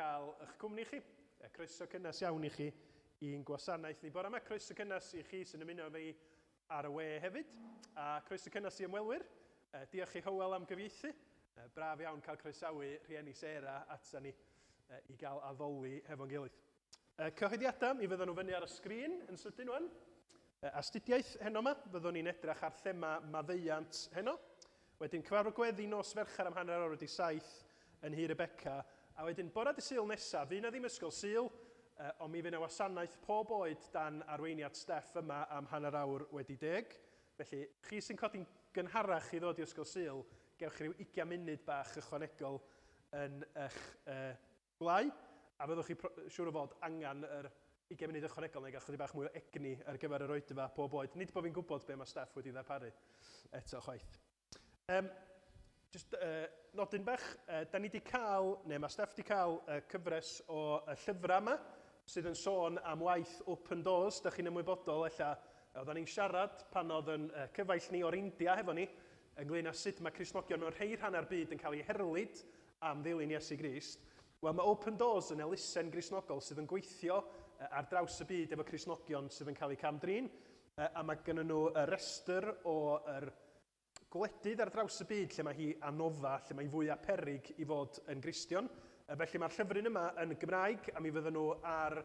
cael eich cwmni chi. Croeso cynnes iawn i chi i'n gwasanaeth ni bore yma. Croeso cynnes i chi sy'n ymuno fi ar y we hefyd. A croeso cynnes i ymwelwyr. Diolch i Hywel am gyfieithu. Braf iawn cael croesawu rhieni Sarah ata ni i gael addoli hefo'n gilydd. Cyhoeddiadau, mi fyddan nhw fyny ar y sgrin yn sydyn wan. Astudiaeth heno yma, fyddwn ni'n edrych ar thema maddeuant heno. Wedyn cyfarfod gweddi nos Fercher am 7:30 yn Nhŷ Rebecca. A wedyn bore dydd Sul nesaf, fydd 'na ddim ysgol Sul, ond mi fydd 'na wasanaeth pob oed dan arweiniad Steff yma am 10:30. Felly, chi sy'n codi'n gynharach i ddod i ysgol Sul, gewch chi ryw 20 munud bach ychwanegol yn eich gwlau, a fyddwch chi siŵr o fod angen yr 20 munud ychwanegol neu gael chydig bach mwy o egni ar gyfer yr oedfa pob oed. Nid bod fi'n gwybod be mae Steff wedi ddarparu eto chwaith. Just nodyn bach, da ni wedi cael, neu mae Steff wedi cael cyfres o llyfrau yma sydd yn sôn am waith Open Doors. Da chi'n ymwybodol ella, oedden ni'n siarad pan oedd yn cyfaill ni o'r India hefo ni, ynglyn â sut mae Cristnogion mewn rhai rhannau'r byd yn cael eu herlid am ddilyn Iesu Grist. Wel, mae Open Doors yn elusen Gristnogol sydd yn gweithio ar draws y byd efo Cristnogion sydd yn cael eu cam-drin, a mae gennyn nhw restr o yr gwledydd ar draws y byd lle mae hi anodda, lle mae hi fwya peryg i fod yn Gristion. Felly mae'r llyfryn yma yn Gymraeg, a mi fydden nhw ar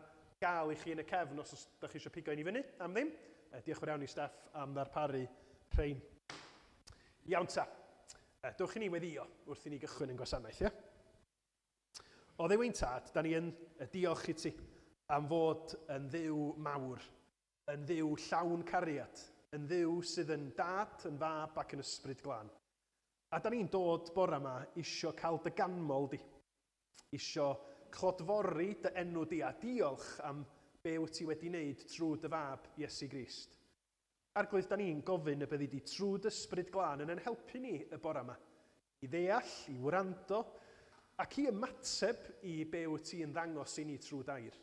gael i chi yn y cefn os oes da chi eisiau pigo un i fyny am ddim. Diolch yn fawr iawn i Steff am ddarparu rhein. Iawn ta. Dewch i ni weddïo wrth i ni gychwyn yn gwasanaeth, ie? O Dduw ein Tad, da ni yn diolch i ti am fod yn Dduw mawr, yn Dduw llawn cariad, yn Dduw sydd yn Dad, yn Fab ac yn Ysbryd Glân. A da ni'n dod bore yma isio cael dy ganmol di, isio clodfori dy enw di a diolch am be wyt ti wedi wneud trwy dy Fab, Iesu Grist. Arglwydd, da ni'n gofyn y byddi di trwy dy Ysbryd Glân yn ein helpu ni y bore yma i ddeall, i wrando, ac i ymateb i be wyt ti yn ddangos i ni trwy d'air.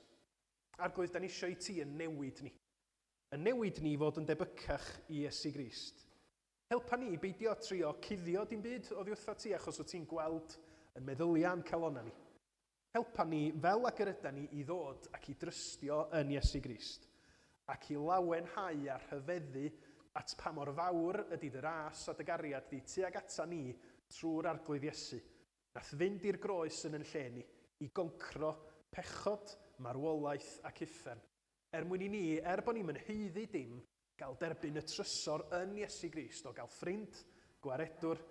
Arglwydd, da ni isio i ti yn newid ni. Yn newid ni i fod yn debycach i Iesu Grist. Helpa ni i beidio trio cuddio dim byd oddi wrtha ti achos wyt ti'n gweld yn meddyliau a'n calonnau ni. Helpa ni fel ag yr ydan ni i ddod ac i drystio yn Iesu Grist, ac i lawenhau a rhyfeddu at pa mor fawr ydi dy ras a dy gariad di tuag ata ni trwy'r Arglwydd Iesu, nath fynd i'r groes yn yn lle ni, i goncro pechod, marwolaeth ac uffern, er mwyn i ni, er bo ni'm yn haeddu dim, gael derbyn y trysor yn Iesu Grist, o gael ffrind, gwaredwr,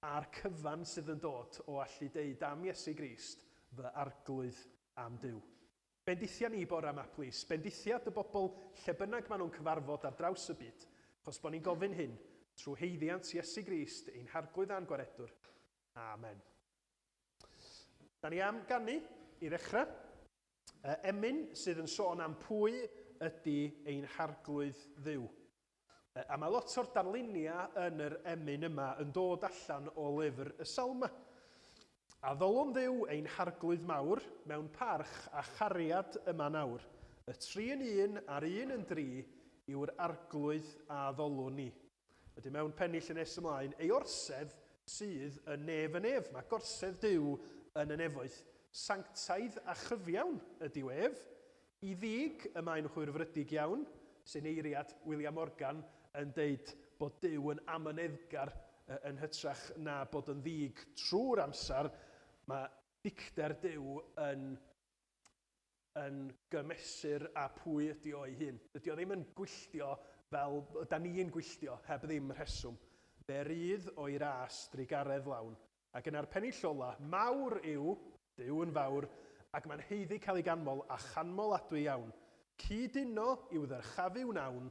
a'r cyfan sydd yn dod o allu deud am Iesu Grist, fy Arglwydd a'm Duw. Bendithia ni bore 'ma, plîs. Bendithia dy bobl lle bynnag maen nhw'n cyfarfod ar draws y byd, achos bo ni'n gofyn hyn trwy haeddiant Iesu Grist, ein Harglwydd a'n Gwaredwr. Amen. Da ni am ganu i ddechrau. Emyn sydd yn sôn am pwy ydy ein Harglwydd Dduw. A mae lot o'r darluniau yn yr emyn yma yn dod allan o lyfr y Salmau. Addolwn Dduw ein Harglwydd mawr mewn parch a chariad yma nawr. Y tri yn un a'r un yn dri yw'r Arglwydd a addolwn ni. Wedyn mewn pennill yn nes ymlaen, ei orsedd sydd yn nef y nef. Mae gorsedd Duw yn y nefoedd. Sanctaidd a chyfiawn ydyw ef. I ddig, y mae'n hwyrfrydig iawn, sy'n eiriad William Morgan yn deud bod Duw yn amyneddgar yn hytrach na bod yn ddig trwy'r amser, mae dicter Duw yn yn gymesur â pwy ydy o ei hun. Dydy o ddim yn gwylltio fel yda ni'n gwylltio, heb ddim rheswm. Fe rydd o'i ras drugaredd lawn. Ac yna'r pennill ola, mawr yw Duw yn fawr, ac mae'n haeddu cael ei ganmol, a chanmoladwy iawn. Cyd-uno i'w ddyrchafu wnawn,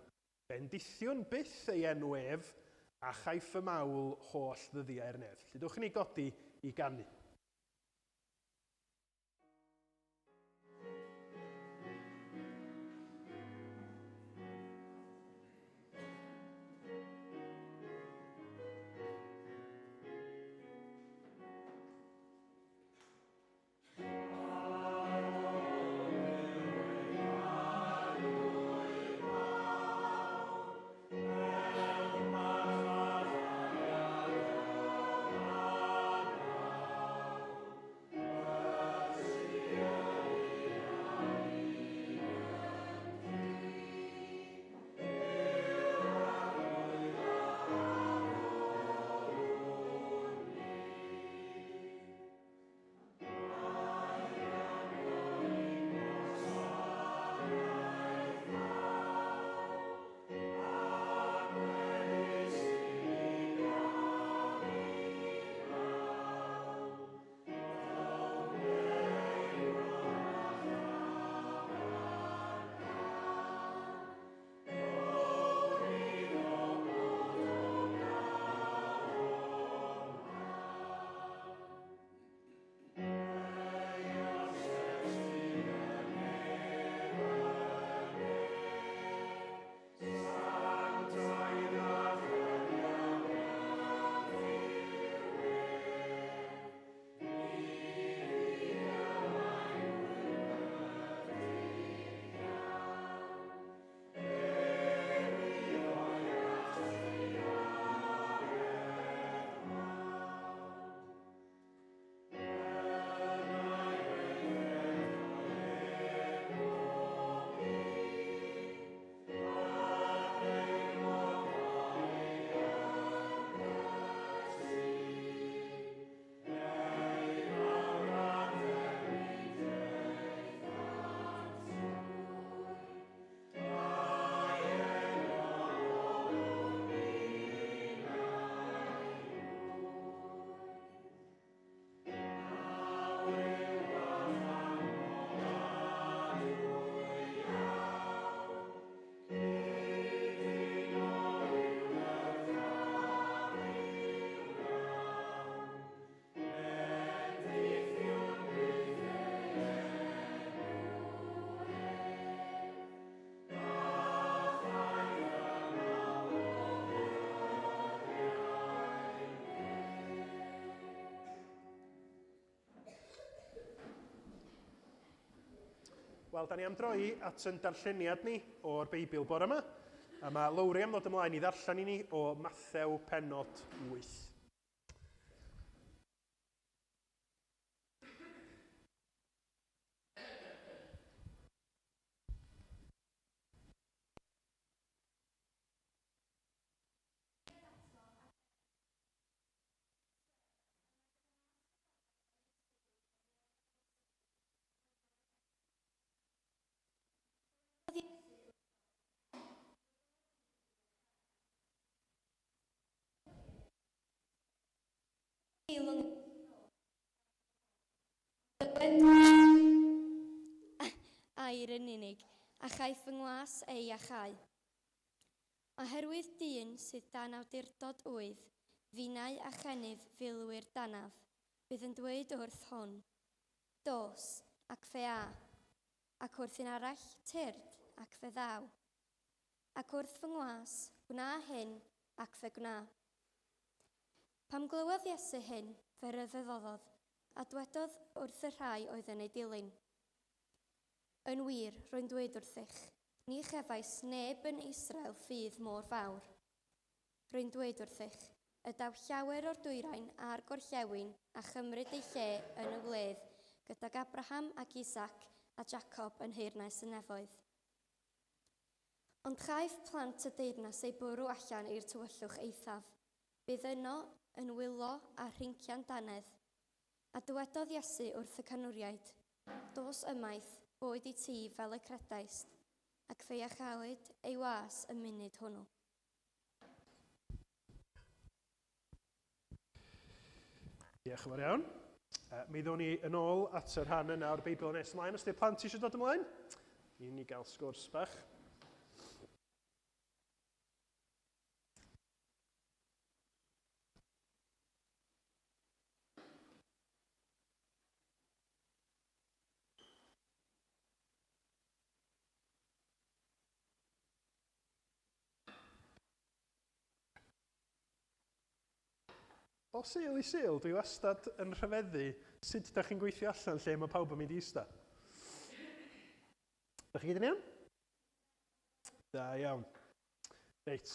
bendithiwn byth ei enw ef, a chaiff y mawl holl ddyddiau'r nef. Felly dowch i ni godi i ganu. Wel, da ni am droi at yn darlleniad ni o'r Beibl bore yma. A mae Lowri am ddod ymlaen i ddarllen i ni o Mathew penod 8. Air yn unig, a chaiff fy ngwas ei iachau. Oherwydd dyn sydd dan awdurdod wyf, finnau a chennyf filwyr danaf, bydd yn dweud wrth hwn, Dos, ac fe a, ac wrth un arall, Tyrd, ac fe ddaw. Ac wrth fy ngwas, Gwna hyn, ac fe gwna. Pam glywodd Iesu hyn, fe ryfeddoddodd, a dwedodd wrth y rhai oedd yn ei dilyn, Yn wir, rwy'n dweud wrthych, ni chefais neb yn Israel ffydd mor fawr. Rwy'n dweud wrthych, y daw llawer o'r dwyrain a'r gorllewin a chymryd eu lle yn y wledd gydag Abraham ac Isaac a Jacob yn nheyrnas y nefoedd. Ond chaiff plant y deyrnas eu bwrw allan i'r tywyllwch eithaf. Bydd yno yn wylo a rhincian dannedd. A dywedodd Iesu wrth y canwriaid, Dos ymaith, boed i ti fel y credaist, ac fe iachawyd ei was y munud hwnnw. Diolch yn fawr iawn. Mi ddown ni yn ôl at y rhan yna o'r Beibl nes ymlaen. Os ydy'r plant eisiau dod ymlaen, i ni gael sgwrs bach. O Sul i Sul, dwi wastad yn rhyfeddu sut da chi'n gweithio allan lle mae pawb yn mynd i ista. Da chi gyd yn iawn? Da iawn. Reit.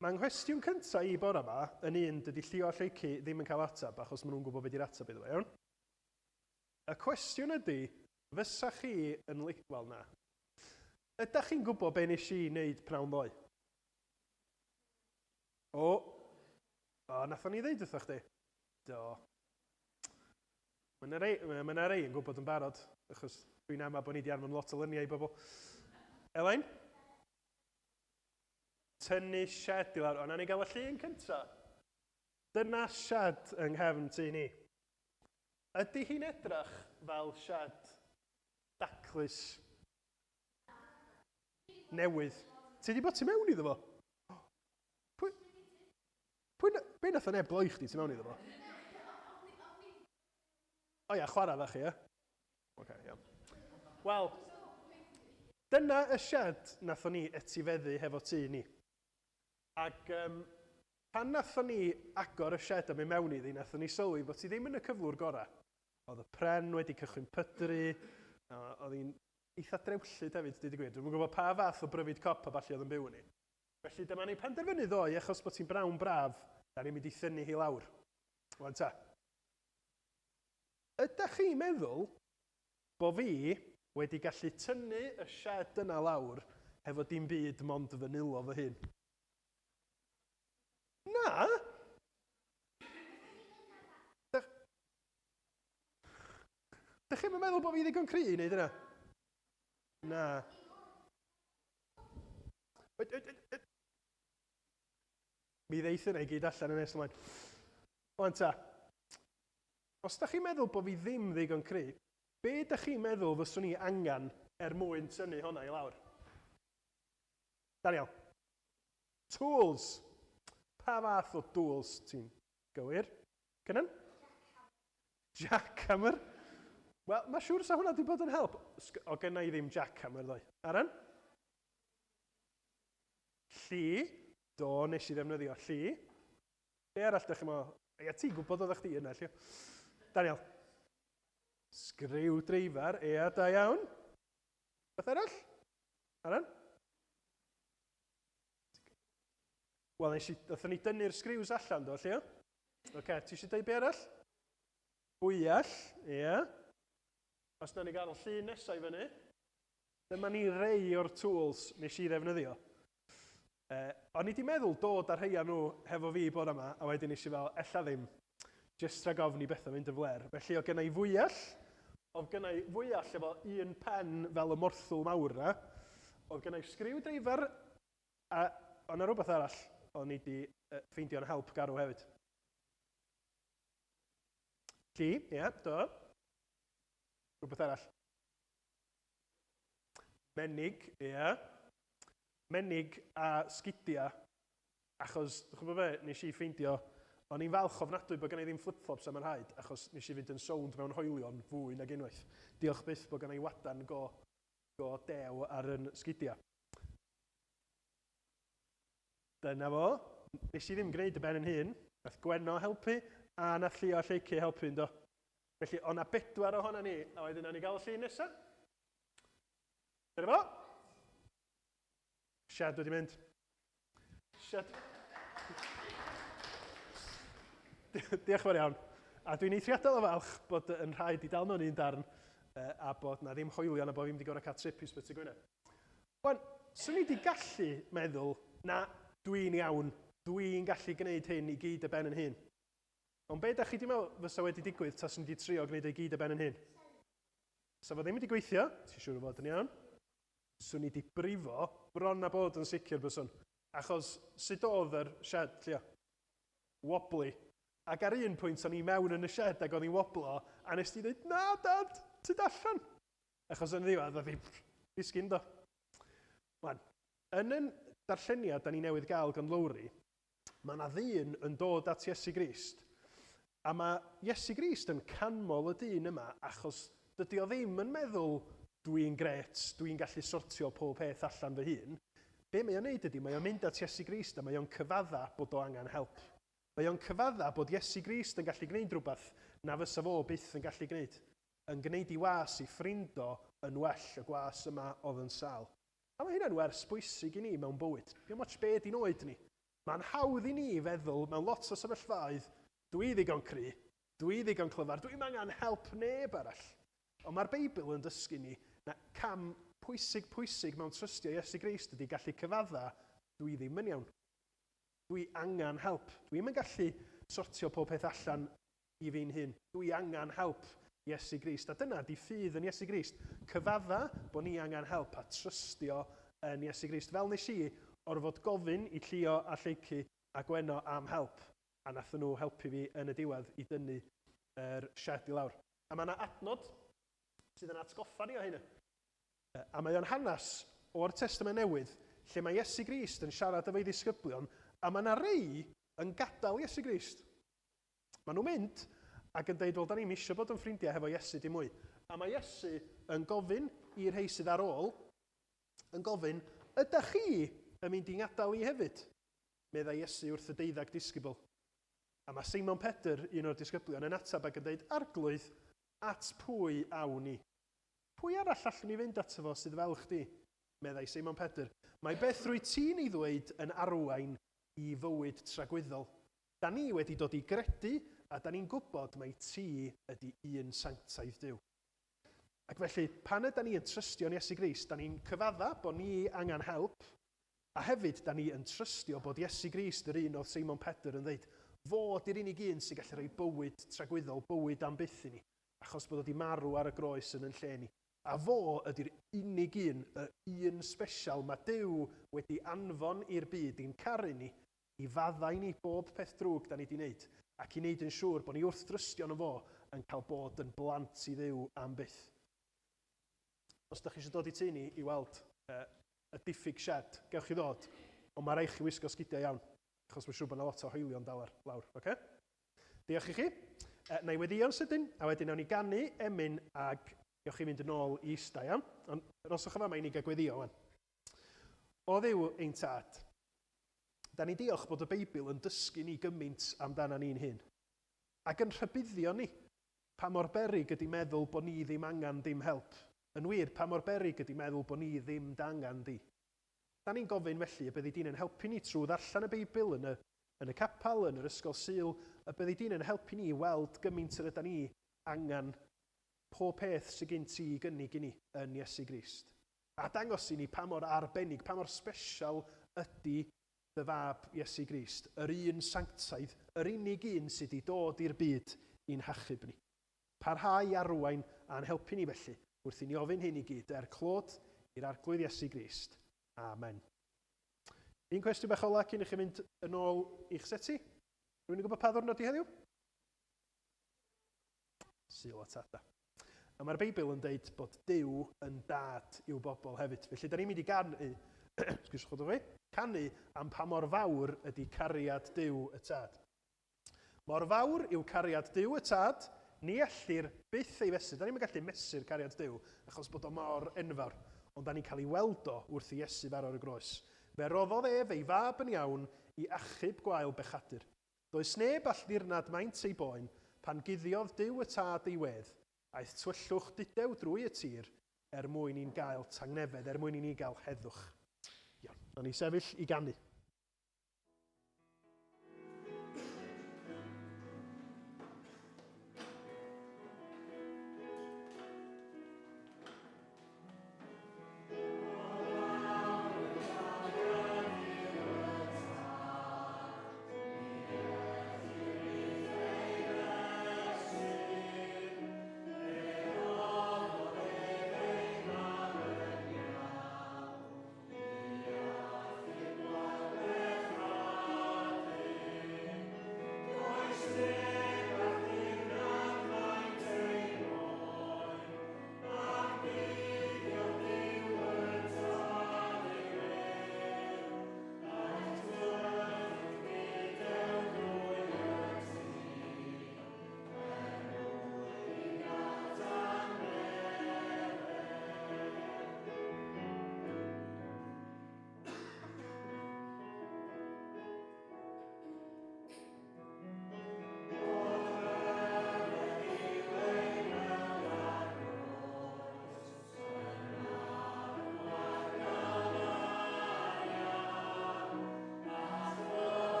Mae nghwestiwn cyntaf i bore yma yn un dydy Llio a Lleucu ddim yn cael ateb achos maen nhw'n gwybod beth yw'r ateb iddo fo, iawn? Y cwestiwn ydy, fysa chi yn li... Wel, na. Ydach chi'n gwybod be nes i wneud pnawn ddoe? O! O, nathon ni ddeud wrtho chdi? Do. Mae yna rei, mae yna rei yn gwybod yn barod, achos dwi'n amau bod ni wedi anfon lot o luniau i bobl. Elain? Tynnu shed i lawr. O, na ni gael y llun cynta. Dyna shed yng nghefn tŷ ni. Ydy hi'n edrach fel shed daclus newydd? Ti wedi bod tu mewn iddo fo? Pwy, pwy, be nath o neb gloi chdi tu mewn iddo fo? O ia, chwarae dda chi, ie? Oce, iawn. Wel, dyna y shed nathon ni etifeddu hefo tŷ ni. Ac um, pan nathon ni agor y shed a mynd mewn iddi, nathon ni sylwi bod ti ddim yn y cyflwr gorau. Oedd y pren wedi cychwyn pydru, oedd hi'n eitha drewllyd hefyd, dweud y gwir. Dwi'm yn gwybod pa fath o bryfid cop a ballu oedd yn byw yn hi. Felly dyma ni'n penderfynu ddoe, achos bod hi'n brawn braf, da ni'n mynd i thynnu hi lawr. Wan ta. Ydach chi'n meddwl bo fi wedi gallu tynnu y shed yna lawr hefo dim byd mond fy nwylo fy hun? Na! Dych, dych chi'm yn meddwl bo fi ddigon cry i wneud hynna? Na. Mi ddeith hynna i gyd allan yn nes ymlaen. Wan ta. Os da chi'n meddwl bod fi ddim ddigon cry, be da chi'n meddwl fyswn i angen er mwyn tynnu honna i lawr? Daniel. Tools. Pa fath o dools ti'n gywir? Cynan? Jackhammer. Wel, mae siŵr sa hwnna wedi bod yn help. O, gynna i ddim jackhammer ddoe. Aaron? Lli. Do, nes i ddefnyddio lli. Be arall dych chi'n meddwl? Ia, ti'n gwybod oeddech chdi yna, Llio. Daniel. Sgriwdreifar, ia, da iawn. Beth arall? Aran? Wel, nes i, nathon ni dynnu'r sgriws allan, do, Llio? Oce, okay, ti eisiau dweud be arall? Bwyell, ie. Yeah. Os na ni gael llun nesau i fyny. Dyma ni rei o'r tools nes i ddefnyddio. O'n i 'di meddwl dod â rheia nhw hefo fi bore 'ma, a wedyn nes i fel, ella ddim, jyst rhag ofn i bethau fynd yn flêr. Felly oedd genna i fwyell, oedd genna i fwyell efo un pen fel y morthwl mawr 'na, oedd genna i sgriwdreifer, a oedd 'na rhywbeth arall o'n i 'di ffeindio'n help garw hefyd. Lli, ie, do. Rhywbeth arall. Menig, ie. Menig a sgidia, achos, dych chi'n gwybod be, nes i ffeindio, o'n i'n falch ofnadwy bod gen i ddim flip-flops am yr rhaid, achos nes i fynd yn sownd mewn hoelion fwy nag unwaith. Diolch byth bod gen i wadan go, go dew ar yn sgidia. Dyna fo. Nes i ddim gwneud y ben yn hun. Nath Gwenno helpu, a nath Llio a Lleucu helpu ynddo. Felly, o'na bedwar ohona ni, a wedyn nawn ni gael y llun nesa. Dyna fo. Siad wedi mynd. Siad. Diolch yn fawr iawn. A dwi'n eithriadol o falch bod yn rhaid i dal mewn un darn a bod na ddim hoelion a bod fi'n mynd i gorau cael trip i Sbyty Gwynedd. Wan, swn i wedi gallu meddwl, na, dwi'n iawn, dwi'n gallu gwneud hyn i gyd y ben yn hun. Ond be da chi 'di meddwl fysa wedi digwydd taswn i 'di trio gwneud o i gyd ar ben yn hun? Sa fo ddim wedi gweithio, ti'n siŵr o fod yn iawn. Swn i 'di brifo, bron a bod yn sicr byswn. Achos sut oedd yr shed, Llio? Wobbly. Ac ar un pwynt o'n i mewn yn y shed ac oedd hi'n woblo, a nes ti ddeud, na dad, tyd allan. Achos yn ddiwedd oedd hi disgyn do. Wan, yn yn darlleniad da ni newydd gael gan Lowri, Mae yna ddyn yn dod at Iesu Grist, a mae Iesu Grist yn canmol y dyn yma achos dydy o ddim yn meddwl dwi'n grêt, dwi'n gallu sortio pob peth allan fy hun. Be mae o'n neud ydy, mae o'n mynd at Iesu Grist a mae o'n cyfadda bod o angen help. Mae o'n cyfadda bod Iesu Grist yn gallu gwneud rhywbeth na fysa fo byth yn gallu gwneud. Yn gwneud i was i ffrindo yn well, y gwas yma oedd yn sâl. A mae hynna'n wers bwysig i ni mewn bywyd. Dim ots be di'n oed ni. Mae'n hawdd i ni feddwl mewn lot o sefyllfaoedd, dwi ddigon cry, dwi ddigon clyfar, dwi'm angen help neb arall. Ond mae'r Beibl yn dysgu ni na cam pwysig pwysig mewn trystio Iesu Grist ydy gallu cyfadda, dwi ddim yn iawn. Dwi angen help. Dwi'm yn gallu sortio pob peth allan i fi'n hun. Dwi angen help Iesu Grist. A dyna 'di ffydd yn Iesu Grist. Cyfadda bod ni angen help a trystio yn Iesu Grist. Fel nes i orfod gofyn i Llio a Lleucu a Gwenno am help, a nathon nhw helpu fi yn y diwedd i dynnu yr shed i lawr. A mae yna adnod sydd yn atgoffa ni o hynny. A mae o'n hanes o'r Testament Newydd lle mae Iesu Grist yn siarad efo'i ddisgyblion a mae yna rei yn gadael Iesu Grist. Maen nhw'n mynd ac yn deud, wel, da ni'm eisiau bod yn ffrindiau hefo Iesu dim mwy. A mae Iesu yn gofyn i'r rhei sydd ar ôl, yn gofyn, ydych chi yn mynd i ngadael i hefyd? Meddai Iesu wrth y deuddag disgybl. A mae Seimon Pedr, un o'r disgyblion, yn ateb ac yn deud, Arglwydd, at pwy awn ni? Pwy arall allwn ni fynd ato fo sydd fel chdi? Meddai Seimon Pedr, Mae beth rwyt ti'n ei ddweud yn arwain i fywyd tragwyddol. Da ni wedi dod i gredu a da ni'n gwybod mai ti ydy un sanctaidd Duw. Ac felly, pan yda ni yn trystio yn Iesu Grist, da ni'n cyfadda bod ni angen help, a hefyd da ni yn trystio bod Iesu Grist yr un oedd Seimon Pedr yn ddeud, fo di'r unig un sy'n gallu rhoi bywyd tragwyddol, bywyd am byth i ni, achos bod o wedi marw ar y groes yn yn lle ni. A fo ydy'r unig un, y un sbesial mae Duw wedi anfon i'r byd i'n caru ni, i faddau ni bob peth drwg da ni di wneud, ac i wneud yn siŵr bod ni wrth drystio yno fo yn cael bod yn blant i Dduw am byth. Os da chi eisiau dod i tŷ ni i weld y diffyg shed, gewch chi ddod, ond mae rhaid chi wisgo sgidiau iawn, achos mae'n siŵr bod yna lot o hoelion dal ar lawr. Okay? Diolch i chi. Na i weddïo'n sydyn, a wedyn nawn ni ganu emyn ag gewch chi fynd yn ôl i ista, iawn? Ond roswch yma, mae i ni gael gweddio, wan. O Dduw ein tad, da ni'n diolch bod y Beibl yn dysgu ni gymaint amdana ni'n hun, ac yn rhybuddio ni pa mor beryg ydy meddwl bod ni ddim angen dim help. Yn wir, pa mor beryg ydy meddwl bod ni ddim d'angan di. Da ni'n gofyn felly y byddi di'n ein helpu ni trwy ddarllen y Beibl yn y, yn y capel, yn yr ysgol Sul, y byddi di'n ein helpu ni i weld gymaint yr yda ni angen pob peth sydd gen ti i gynnig i ni yn Iesu Grist. A dangos i ni pa mor arbennig, pa mor sbesial ydy dy fab Iesu Grist, yr un sanctaidd, yr unig un sydd wedi dod i'r byd i'n hachub ni. Parhau i arwain a'n helpu ni felly, wrth i ni ofyn hyn i gyd, er clod i'r Arglwydd Iesu Grist. Amen. Un cwestiwn bach ola cyn i chi fynd yn ôl i'ch seti. Rwy'n yn gwybod pa ddwrnod di heddiw? Sul y Tada. A mae'r Beibl yn deud bod Duw yn dad i'w bobl hefyd. Felly, da ni'n mynd i ganu, excuse fi, canu am pa mor fawr ydy cariad Duw y Tad. Mor fawr yw cariad Duw y Tad, ni ellir byth ei fesur. Da ni'm yn gallu mesur cariad Duw, achos bod o mor enfawr. Ond da ni'n cael ei weld o wrth i Iesu farw ar y groes. Fe roddodd ef ei fab yn iawn i achub gwael bechadur. Does neb all ddirnad maint ei boen, pan guddiodd Duw y Tad ei wedd, aeth tywyllwch dudew drwy y tir, er mwyn i'n gael tangnefedd, er mwyn i ni gael heddwch. Iawn, nawn ni sefyll i ganu.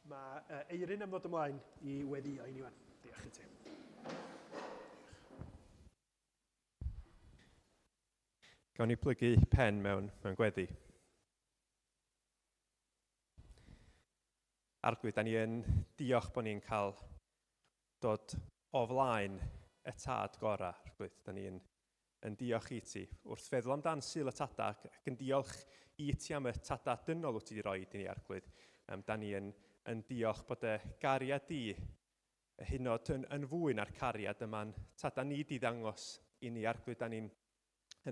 Mae Eirin am ddod ymlaen i weddïo i ni wan. Diolch i ti. Gawn ni plygu pen mewn, mewn gweddi. Arglwydd, da ni yn diolch bod ni'n cael dod o flaen y tad gorau, Arglwydd. Da ni'n yn diolch i ti wrth feddwl amdan Sul y Tada ac yn diolch i ti am y tada dynol wyt ti wedi rhoi i ni, Arglwydd. Um, da ni yn yn diolch bod y gariad di hyd yn oed yn fwy na'r cariad yma'n tada ni di ddangos i ni, Arglwydd. Da ni'n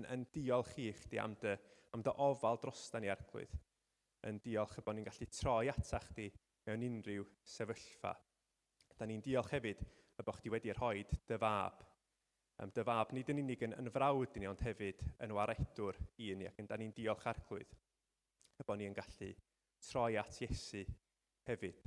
yn diolch i chdi am dy ofal drosta ni, Arglwydd. Yn diolch y bod ni'n gallu troi ata chdi mewn unrhyw sefyllfa. Da ni'n diolch hefyd y bod chdi wedi rhoi dy fab. Dy fab nid yn unig yn frawd i ni, ond hefyd yn waredwr i ni, ac da ni'n diolch, Arglwydd, y bod ni'n gallu troi at Iesu hefyd.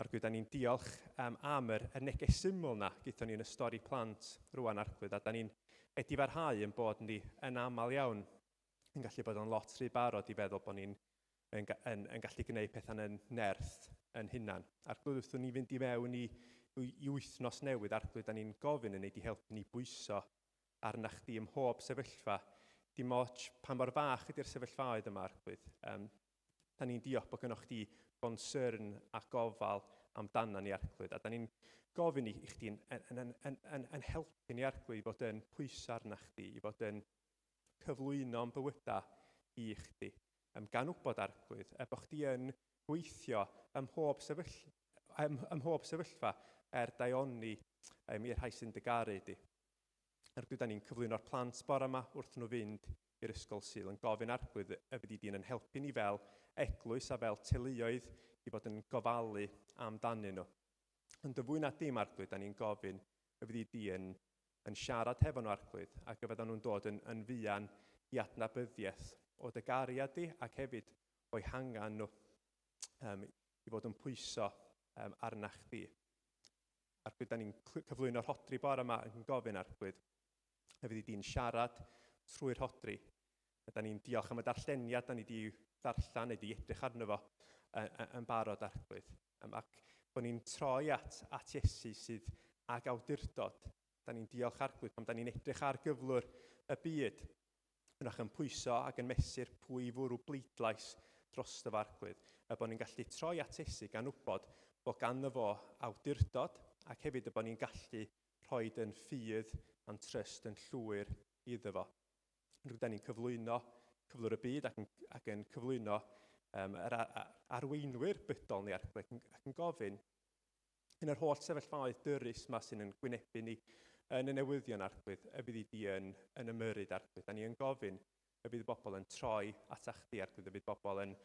Arglwydd, da ni'n diolch am y neges syml na gyda ni yn y stori plant rwan, Arglwydd, a da ni'n edifarhau yn bod ni yn aml iawn yn gallu bod yn lot rhy barod i feddwl bod ni'n yn gallu gwneud pethau'n yn nerth yn hunan. Arglwydd, wrth ni fynd i mewn i wythnos newydd, Arglwydd, da ni'n gofyn yn ei di helpu ni bwyso arna chdi ym mhob sefyllfa. Dim ots pa mor fach ydy'r sefyllfaoedd yma, Arglwydd. Da ni'n diolch bod gynnwch chdi gonsyrn a gofal amdana ni, Arglwydd. A da ni'n gofyn i chdi yn helpu ni, Arglwydd, i fod yn pwyso arna chdi, i fod yn cyflwyno'n bywydau i chdi. Gan wybod, Arglwydd, e bod chdi yn gweithio ym mhob sefyllfa er daioni i'r rhai sy'n dy garu di. Arglwydd, da ni'n cyflwyno'r plant bore yma wrth nhw fynd i'r ysgol Sul, yn gofyn, Arglwydd, y fyddi di'n yn helpu ni fel eglwys a fel teuluoedd i fod yn gofalu amdanyn nhw. Ond y fwy na dim, Arglwydd, da ni'n gofyn y fyddi di yn siarad hefo nhw, Arglwydd, ac y fyddan nhw'n dod yn fuan i adnabyddiaeth o dy gariad di ac hefyd o'i hangan nhw i fod yn pwyso arna chdi. Arglwydd, da ni'n cyflwyno Rhodri bore yma yn gofyn, Arglwydd, y fyddi di'n siarad trwy'r Rhodri. A da ni'n diolch am y darlleniad da ni wedi darllen neu wedi edrych arno fo yn barod, Arglwydd. Ac bod ni'n troi at Iesu sydd ag awdurdod. Da ni'n diolch, Arglwydd, pan da ni'n edrych ar gyflwr y byd, yn yn pwyso ac yn mesur pwy fwrw bleidlais dros y Arglwydd, y bod ni'n gallu troi at Iesu gan wybod bod ganddo fo awdurdod ac hefyd y bod ni'n gallu rhoi yn ffydd a'n trust yn llwyr iddo fo. Rydyn ni'n cyflwyno cyflwr y byd ac yn cyflwyno yr arweinwyr bydol ni, Arglwydd, ac yn gofyn yn yr holl sefyllfaoedd dyrys yma sy'n yn gwynebu ni yn y newyddion, Arglwydd, y byddi di yn ymyrryd, Arglwydd. Da ni yn gofyn y bydd bobl yn troi atach chdi, Arglwydd, y bydd bobl yn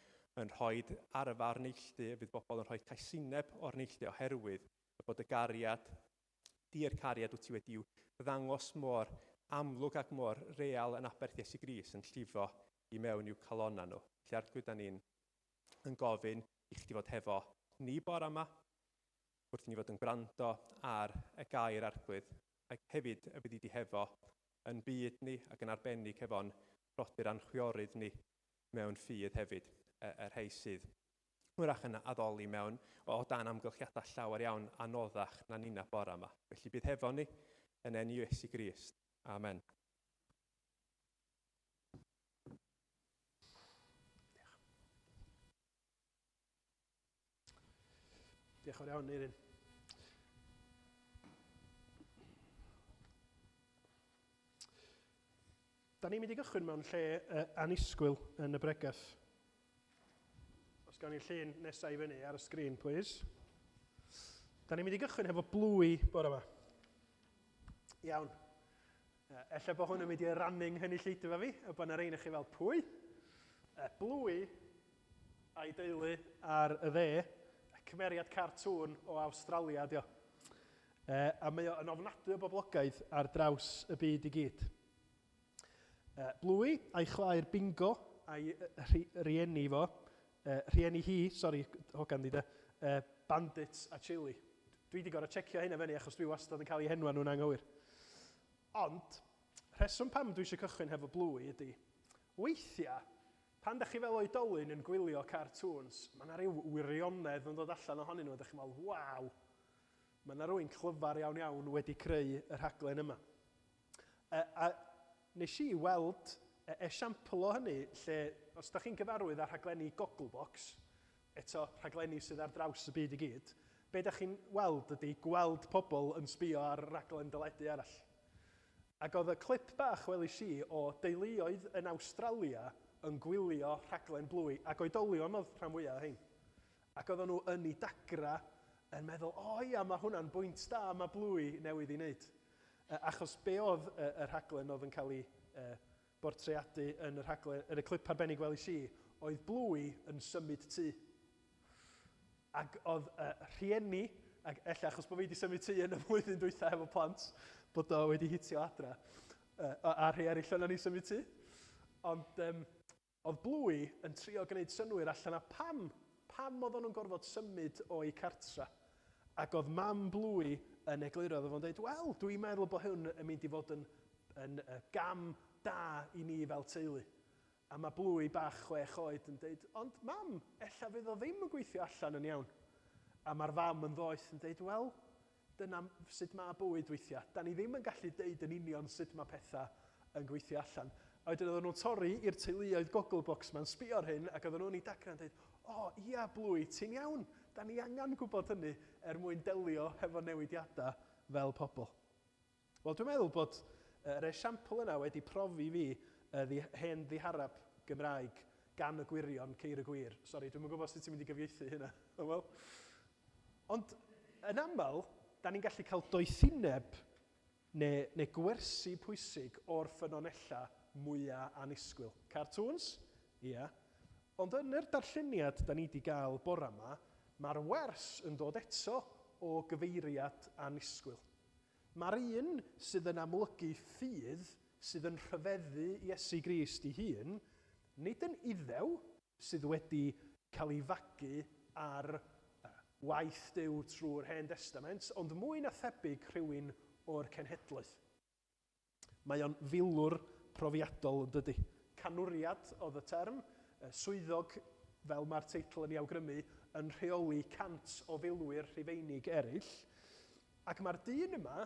rhoi arf ar neilltu, y bydd bobl yn rhoi casineb o'r neilltu oherwydd bod y gariad, di'r cariad wyt ti wedi'w ddangos mor amlwg ac mor real yn aberth Iesu Grist yn llifo i mewn i'w calonna nhw. Felly, Arglwydd, da ni'n yn gofyn i chdi fod hefo ni bore yma, wrth i ni fod yn gwrando ar y gair, Arglwydd, ac hefyd y byddi di hefo yn byd ni ac yn arbennig hefo'n brodyr a'n chwiorydd ni mewn ffydd hefyd, y rhai sydd hwyrach yn addoli mewn o dan amgylchiadau llawer iawn anoddach na nina bore yma. Felly bydd hefo ni yn enw Iesu Grist. Amen. Diolch yn fawr iawn, Eirin. Da ni'n mynd i gychwyn mewn lle annisgwyl yn y bregath. Os gawn ni'r llun nesaf i fyny ar y sgrin, please. Da ni'n mynd i gychwyn hefo Bluey bore yma. Iawn. Ella bod hwn yn mynd i rannu nghynulleidfa fi, a bod yna rhain chi fel pwy. Bluey a'i deulu ar y dde, cymeriad cartŵn o Awstralia, dio. A mae o yn ofnadwy o boblogaidd ar draws y byd i gyd. Bluey a'i chwaer Bingo a'i rieni fo, rhieni hi, sori, hogan di de, Bandit a Chili. Dwi wedi gorfod checio hynna fyny achos dwi wastad yn cael eu henwa nhw'n anghywir. Ond, rheswm pam dwi eisiau cychwyn hefo Bluey ydy, weithiau, pan da chi fel oedolyn yn gwylio cartoons, mae yna rhyw wirionedd yn dod allan ohonyn nhw, a da chi'n meddwl, waw, mae yna rhywun clyfar iawn iawn wedi creu y rhaglen yma. A nes i weld esiampl o hynny, lle, os da chi'n gyfarwydd â rhaglenni Gogglebox, eto rhaglenni sydd ar draws y byd i gyd, be da chi'n weld ydy gweld pobl yn sbio ar raglen deledu arall. Ac oedd y clip bach welis i o deuluoedd yn Awstralia yn gwylio rhaglen Bluey, ac oedolion oedd rhan fwyaf o hein. Ac oedden nhw yn ei dagra yn meddwl, o oh, ia, mae hwnna'n bwynt da, mae Blwy newydd i wneud. Achos be oedd y rhaglen oedd yn cael ei bortreadu yn y rhaglen, yn y clip arbennig welis i, oedd Blwy yn symud tŷ. Ac oedd rhieni, ac ella achos bod fi wedi symud tŷ yn y flwyddyn dwytha efo plant, bod o wedi hitio adra, a rhai eraill yna ni symud tŷ. Ond oedd Blwy yn trio gwneud synnwyr allan a pam, pam oedden nhw'n gorfod symud o'i cartra. Ac oedd mam Blwy yn egluro, oedd o'n dweud, wel, dwi'n meddwl bod hwn yn mynd i fod yn, yn gam da i ni fel teulu. A mae Blwy bach 6 oed yn dweud, ond mam, ella fydd o ddim yn gweithio allan yn iawn. A mae'r fam yn ddoeth yn dweud, wel, dyna sut mae bywyd weithiau. Da ni ddim yn gallu deud yn union sut mae pethau yn gweithio allan. A wedyn oedden nhw'n torri i'r teuluoedd Gogglebox ma'n sbio ar hyn, ac oedden nhw'n ei dagrau'n dweud, o, oh, ia, Blwy, ti'n iawn. Da ni angen gwybod hynny er mwyn delio hefo newidiadau fel pobl. Wel, dwi'n meddwl bod yr esiampl yna wedi profi fi y hen ddihareb Gymraeg gan y gwirion ceir y gwir. Sori, dwi'm yn gwybod sut ti'n mynd i gyfieithu hynna. Wel. Ond yn aml, da ni'n gallu cael doethineb neu, neu gwersi pwysig o'r ffynonellau mwyaf annisgwyl. Cartoons? Ia. Ond yn yr darlleniad da ni wedi gael bora yma, mae'r wers yn dod eto o gyfeiriad annisgwyl. Mae'r un sydd yn amlygu ffydd, sydd yn rhyfeddu Iesu Grist ei hun, nid yn Iddew sydd wedi cael ei fagu ar waith Duw trwy'r Hen Destament, ond mwy na thebyg rhywun o'r cenhedloedd. Mae o'n filwr profiadol yn dydy. Canwriad oedd y term, swyddog, fel mae'r teitl yn ei awgrymu, yn rheoli 100 o filwyr Rhufeinig eraill. Ac mae'r dyn yma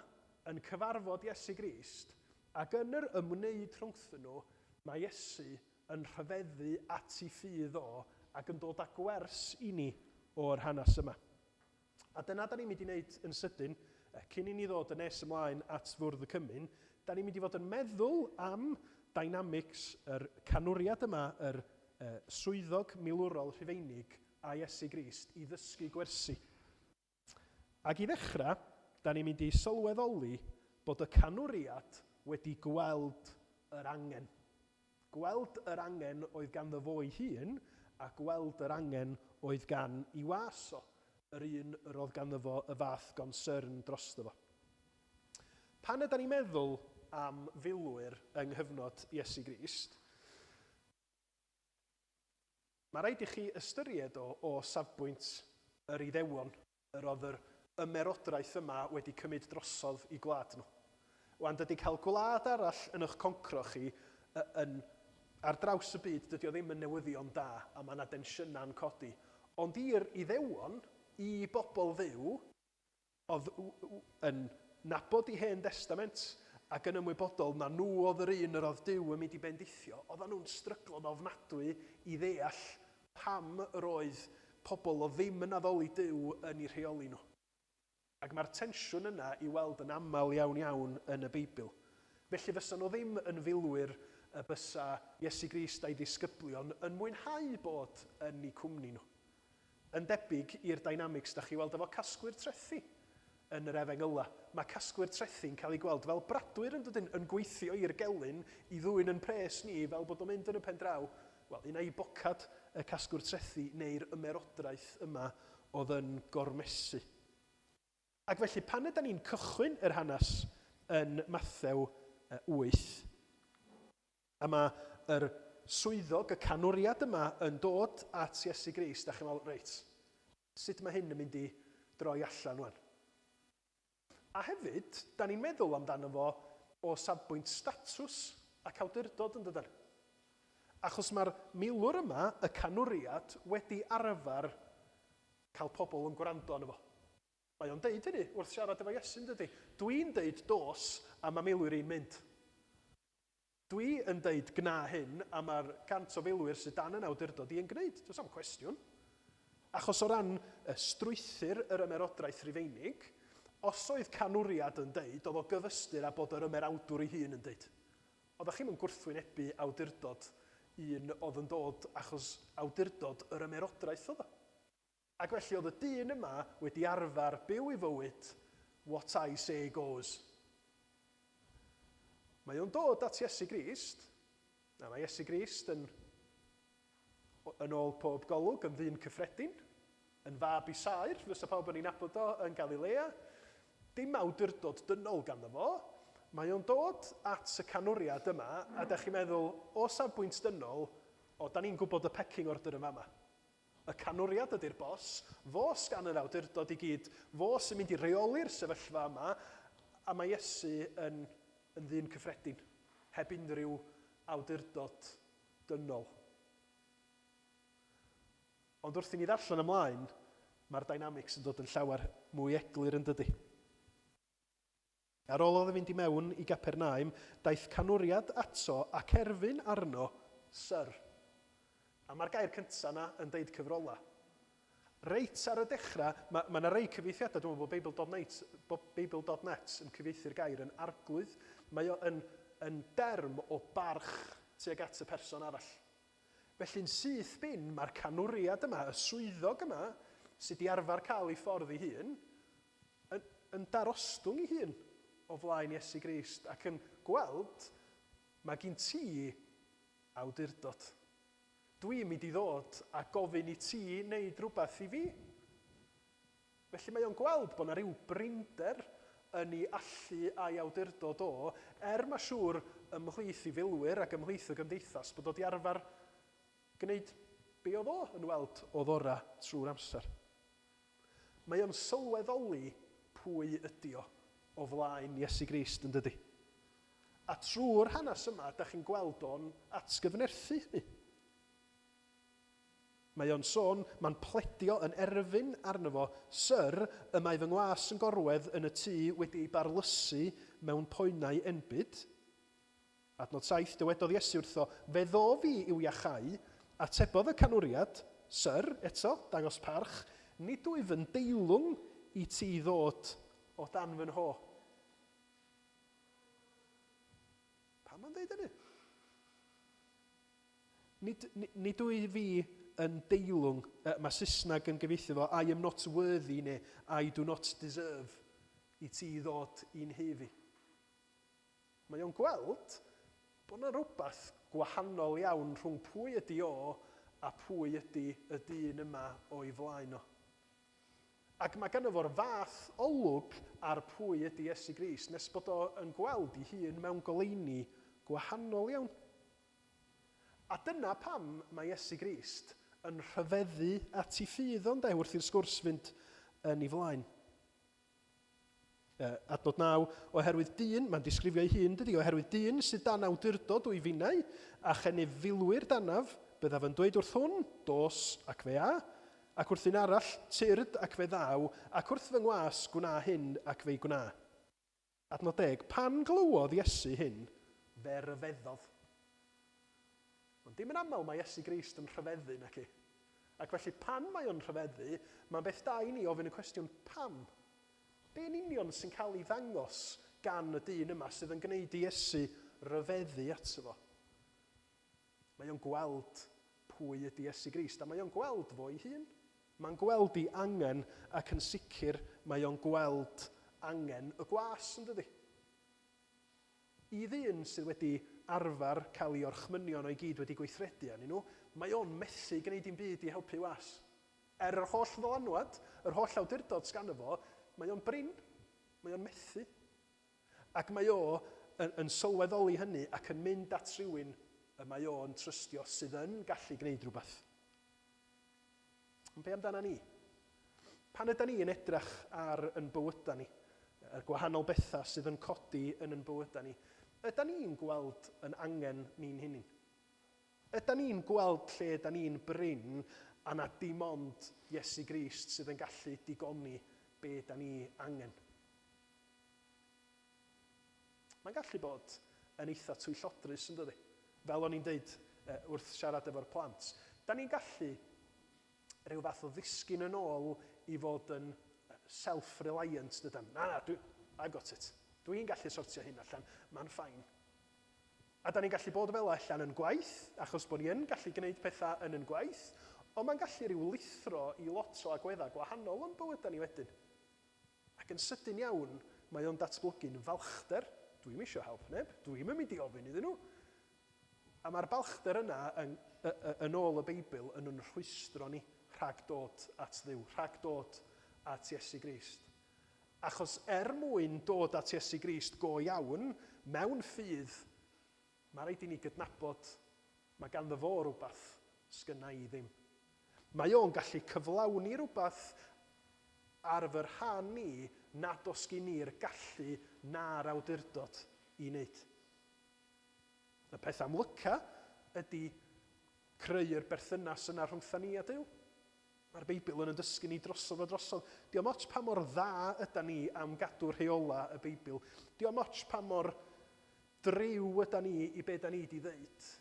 yn cyfarfod Iesu Grist, ac yn yr ymwneud rhwngthyn nhw, mae Iesu yn rhyfeddu at ei ffydd o ac yn dod â gwers i ni o'r hanes yma. A dyna da ni'n mynd i wneud yn sydyn, cyn i ni ddod yn nes ymlaen at fwrdd y cymun, da ni'n mynd i fod yn meddwl am dynamics yr canwriad yma, yr swyddog milwrol Rhufeinig a Iesu Grist i ddysgu gwersi. Ac i ddechrau, da ni'n mynd i sylweddoli bod y canwriad wedi gweld yr angen. Gweld yr angen oedd ganddo fo'i hun, a gweld yr angen oedd gan i was o, yr un yr oedd ganddo fo y fath gonsyrn drosto fo. Pan yda ni'n meddwl am filwyr yng nghyfnod Iesu Grist, Mae rhaid i chi ystyried o o safbwynt yr Iddewon yr oedd yr ymerodraeth yma wedi cymryd drosodd i gwlad nhw. Wan, dydy cael gwlad arall yn eich concro chi yn ar draws y byd, dydy o ddim yn newyddion da, a mae yna densiynau'n codi. Ond i'r Iddewon, i bobl Dduw, oedd yn nabod i Hen Destament ac yn ymwybodol na nhw oedd yr un yr oedd Duw yn mynd i bendithio, oedden nhw'n stryglo'n ofnadwy i ddeall pam yr oedd pobl oedd ddim yn addoli Duw yn eu rheoli nhw. Ac mae'r tensiwn yna i weld yn aml iawn iawn yn y Beibl. Felly fysa nhw ddim yn filwyr y bysa Iesu Grist a'i ddisgyblion yn mwynhau bod yn eu cwmni nhw. Yn debyg i'r dynamics da chi weld efo casglwyr trethi yn yr Efengylau. Mae casglwyr trethi'n cael eu gweld fel bradwyr yn dydyn, yn gweithio i'r gelyn i ddwyn yn pres ni fel bod o'n mynd yn y pen draw, wel, un ai bocad y casglwyr trethi neu'r ymerodraeth yma oedd yn gormesu. Ac felly pan ydan ni'n cychwyn yr hanes yn Mathew 8, A mae yr swyddog, y canwriad yma, yn dod at Iesu Grist, a chi'n meddwl, reit, sut mae hyn yn mynd i droi allan wan? A hefyd, da ni'n meddwl amdano fo o safbwynt statws ac awdurdod yn dydan? Achos mae'r milwr yma, y canwriad, wedi arfer cael pobl yn gwrando arno fo. Mae o'n deud hynny wrth siarad efo Iesu, yn dydy? Dwi'n deud dos, a mae milwyr i'n mynd. Dwi yn deud gwna hyn a mae'r 100 o filwyr sydd dan yn awdurdod i yn gwneud. Does am cwestiwn. Achos o ran y strwythur yr ymerodraeth Rufeinig, os oedd canwriad yn deud, oedd o gyfystyr â bod yr ymerawdwr ei hun yn deud. Oeddech chi'm yn gwrthwynebu awdurdod un oedd yn dod achos awdurdod yr ymerodraeth oedd o. Ac felly oedd y dyn yma wedi arfer byw ei fywyd what I say goes. Mae o'n dod at Iesu Grist, a mae Iesu Grist yn, yn ôl pob golwg, yn ddyn cyffredin, yn fab i saer, fysa pawb yn ei nabod o yn Galilea. Dim awdurdod dynol ganddo fo. Mae o'n dod at y canwriad yma, a da chi'n meddwl, o safbwynt dynol, o, da ni'n gwybod y pecking order yn fama. Y canwriad ydy'r bos, fo sgan yr awdurdod i gyd, fo sy'n mynd i reoli'r sefyllfa yma, a mae Iesu yn, yn ddyn cyffredin, heb unrhyw awdurdod dynol. Ond wrth i ni ddarllen ymlaen, mae'r dynamics yn dod yn llawer mwy eglur yn dydy. Ar ôl iddo fynd i mewn i Gapernaum, daeth canwriad ato ac erfyn arno, Syr. A mae'r gair cyntaf yna yn deud cyfrolau. Reit ar y dechrau, mae, mae yna rei cyfieithiadau, dwi'n meddwl bod Bible.net, Bible.net yn cyfieithu'r gair yn arglwydd. Mae o yn, yn derm o barch tuag at y person arall. Felly'n syth bin, mae'r canwriad yma, y swyddog yma, sydd wedi arfer cael ei ffordd ei hun, yn, yn darostwng ei hun o flaen Iesu Grist ac yn gweld, mae gin ti awdurdod. Dwi'n mynd i ddod a gofyn i ti wneud rhywbeth i fi. Felly mae o'n gweld bod 'na ryw brinder yn ei allu a'i awdurdod o, er ma' siŵr ymhlith ei filwyr ac ymhlith y gymdeithas bod o 'di arfer gwneud be oedd o yn weld oedd ora trwy'r amser. Mae o'n sylweddoli pwy ydi o o flaen Iesu Grist yn dydi? A trwy'r hanes yma, da chi'n gweld o'n atgyfnerthu hynny. Mae o'n sôn, mae'n pledio yn erfyn arno fo, Syr, y mae fy ngwas yn gorwedd yn y tŷ wedi ei barlysu mewn poenau enbyd. Adnod 7, Dywedodd Iesu wrtho, Fe ddof fi i'w iachau. Atebodd y canwriad, Syr, eto, dangos parch, nid wyf yn deilwng i ti ddod o dan fy nho. Pam mae'n dweud hynny? Nid, nid wyf fi yn deilwng, mae Saesneg yn gyfieithu fo, I am not worthy neu I do not deserve i ti ddod i'n nhŷ fi. Mae o'n gweld bod yna rhywbeth gwahanol iawn rhwng pwy ydy o a pwy ydy y dyn yma o'i flaen o. Ac mae ganddo fo'r fath olwg ar pwy ydy Iesu Grist nes bod o yn gweld ei hun mewn goleuni gwahanol iawn. A dyna pam mae Iesu Grist yn rhyfeddu at ei ffydd o, ynde, wrth i'r sgwrs fynd yn ei flaen. Adnod 9, oherwydd dyn, mae'n disgrifio ei hun, dydy, oherwydd dyn sydd dan awdurdod o'i finnau, a chennyf filwyr danaf, byddaf yn dweud wrth hwn, dos, ac fe a, ac wrth un arall, tyrd, ac fe ddaw, ac wrth fy ngwas, gwna hyn, ac fe'i gwna. Adnod deg, Pan glywodd Iesu hyn, fe ryfeddodd. Ond dim yn aml mae Iesu Grist yn rhyfeddu, naci? Ac felly pan mae o'n rhyfeddu, mae'n beth da i ni ofyn y cwestiwn, pam? Be yn union sy'n cael ei ddangos gan y dyn yma sydd yn gwneud i Iesu ryfeddu ato fo? Mae o'n gweld pwy ydy Iesu Grist, a mae o'n gweld fo ei hun. Mae'n gweld ei angen, ac yn sicr mae o'n gweld angen y gwas, yn dydi? I ddyn sydd wedi arfer cael ei orchmynion o'i gyd wedi gweithredu arnyn nhw, mae o'n methu gwneud dim byd i helpu was. Er yr holl ddylanwad, yr holl awdurdod sganddo fo, mae o'n brin. Mae o'n methu. Ac mae o yn, yn sylweddoli hynny ac yn mynd at rhywun y mae o'n trystio sydd yn gallu gwneud rhywbeth. Ond be amdana ni? Pan yda ni yn edrych ar yn bywydau ni, yr gwahanol bethau sydd yn codi yn yn bywydau ni, yda ni'n gweld yn angen ni'n hunain? Yda ni'n gweld lle yda ni'n brin a na dim ond Iesu Grist sydd yn gallu digoni be yda ni angen? Mae'n gallu bod yn eitha twyllodrus, yn dydi? Fel o'n i'n deud wrth siarad efo'r plant, da ni'n gallu rhyw fath o ddisgyn yn ôl i fod yn self-reliant, dydan? Na, na, dwi, I've got it. Dwi'n gallu sortio hyn allan, mae'n fine. A da ni'n gallu bod fel allan yn gwaith, achos bod ni yn gallu gwneud pethau yn yn gwaith, Ond mae'n gallu rhyw lithro i lot o agweddau gwahanol o'n bywydau ni wedyn. Ac yn sydyn iawn, mae o'n datblygu'n falchder. Dwi'm isio help neb, dwi'm yn mynd i ofyn iddyn nhw. A mae'r balchder yna, yn, yn ôl y Beibl, yn yn rhwystro ni rhag dod at Dduw, rhag dod at Iesu Grist. Achos er mwyn dod at Iesu Grist go iawn, mewn ffydd, mae rhaid i ni gydnabod mae ganddo fo rhywbeth sgynna i ddim. Mae o'n gallu cyflawni rhywbeth ar fy rhan i nad oes gin i'r gallu na'r awdurdod i wneud. Y peth amlyca ydy creu'r berthynas yna rhwngtha ni a Duw. Mae'r Beibl yn yn dysgu ni drosodd a drosodd. Dio'm ots pa mor dda yda ni am gadw rheola y Beibl. Dio'm ots pa mor driw yda ni i be da ni di ddeud.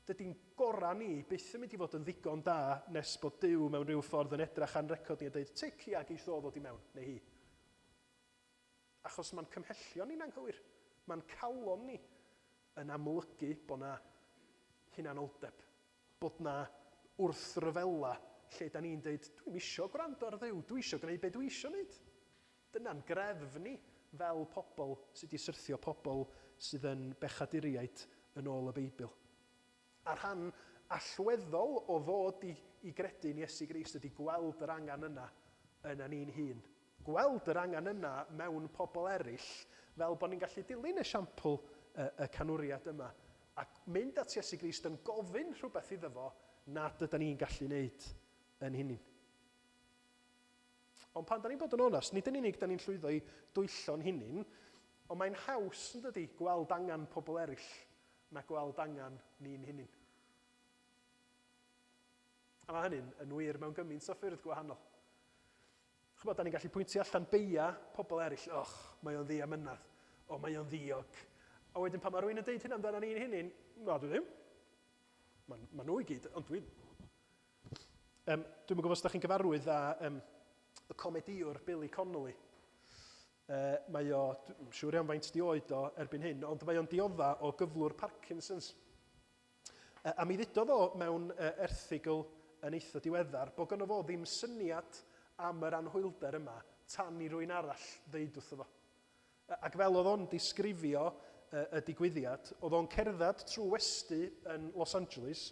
Dydy'n gorau ni byth yn mynd i fod yn ddigon da nes bod Duw mewn rhyw ffordd yn edrach a'n record ni a deud, tic, ia, geith o ddod i mewn, neu hi. Achos mae'n cymhellion ni'n anghywir. Mae'n calon ni yn amlygu bod 'na hunanoldeb, bod 'na wrthryfela lle da ni'n deud, dwi'm isio gwrando ar Dduw, dwi isio gwneud be dwi isio wneud. Dyna'n greddf ni fel pobl sydd wedi syrthio, pobl sydd yn bechaduriaid yn ôl y Beibl. A rhan allweddol o ddod i, i gredu yn Iesu Grist ydy gweld yr angen yna yna ni'n hun. Gweld yr angen yna mewn pobl eraill fel bod ni'n gallu dilyn esiampl y, y canwriad yma a mynd at Iesu Grist yn gofyn rhywbeth iddo fo nad ydy ni'n gallu wneud yn hunin. Ond pan da ni'n bod yn onest, nid yn unig da ni'n llwyddo i dwyllo'n hunin, ond mae'n haws, yn dydy, gweld angen pobl eraill na gweld angen ni'n hunin. A mae hynny'n yn wir mewn gymaint o ffyrdd gwahanol. Ch'mod, da ni'n gallu pwyntio allan beia pobl eraill, och, mae o'n ddiamynedd, o, mae o'n ddiog. A wedyn pan mae rhywun yn deud hynna amdano ni'n hunin, na, dwi ddim. Mae ma nhw i gyd, ond dwi... Dwi'm yn gwybod os da chi'n gyfarwydd â y comedïwr Billy Connolly. Mae o, dwi'n siŵr iawn faint di oed o erbyn hyn, ond mae o'n diodda o gyflwr Parkinson's. A mi ddudodd o mewn erthygl yn eitha diweddar bod gynno fo ddim syniad am yr anhwylder yma tan i rywun arall ddeud wrtho fo. Ac fel oedd o'n disgrifio y digwyddiad, oedd o'n cerdded trwy westy yn Los Angeles,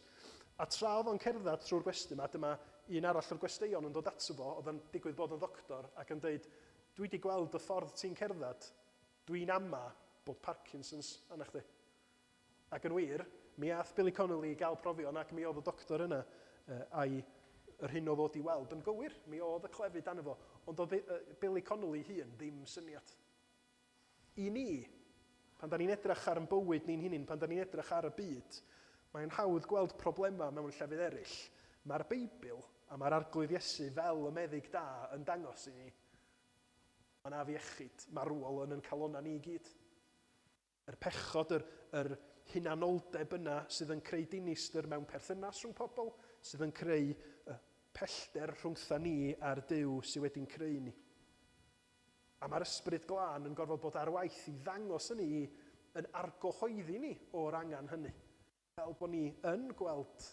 a tra oedd o'n cerdded trwy'r gwesty yma, dyma un arall o'r gwesteion yn dod ato fo, oedd yn digwydd bod yn ddoctor, ac yn dweud, dwi wedi gweld y ffordd ti'n cerdded, dwi'n ama bod Parkinson's arna chdi. Ac yn wir, mi aeth Billy Connolly i gael profion ac mi oedd y doctor yna a'i yr hyn oedd o 'di weld yn gywir. Mi oedd y clefyd arno fo, ond oedd Billy Connolly hun ddim syniad. I ni, pan da ni'n edrych ar yn bywyd ni'n hunin, pan da ni'n edrych ar y byd, mae'n hawdd gweld problemau mewn llefydd eraill. Mae'r Beibl a mae'r Arglwydd Iesu fel y meddyg da yn dangos i ni, mae 'na afiechyd marwol yn yn calonnau ni i gyd. Yr pechod, yr, yr hunanoldeb yna sydd yn creu dinistr mewn perthynas rhwng pobl, sydd yn creu y pellter rhwngtha ni a'r Duw sydd wedi'n creu ni. A mae'r Ysbryd Glân yn gorfod bod ar waith i ddangos hynny i, yn argyhoeddi ni o'r angen hynny. Fel bod ni yn gweld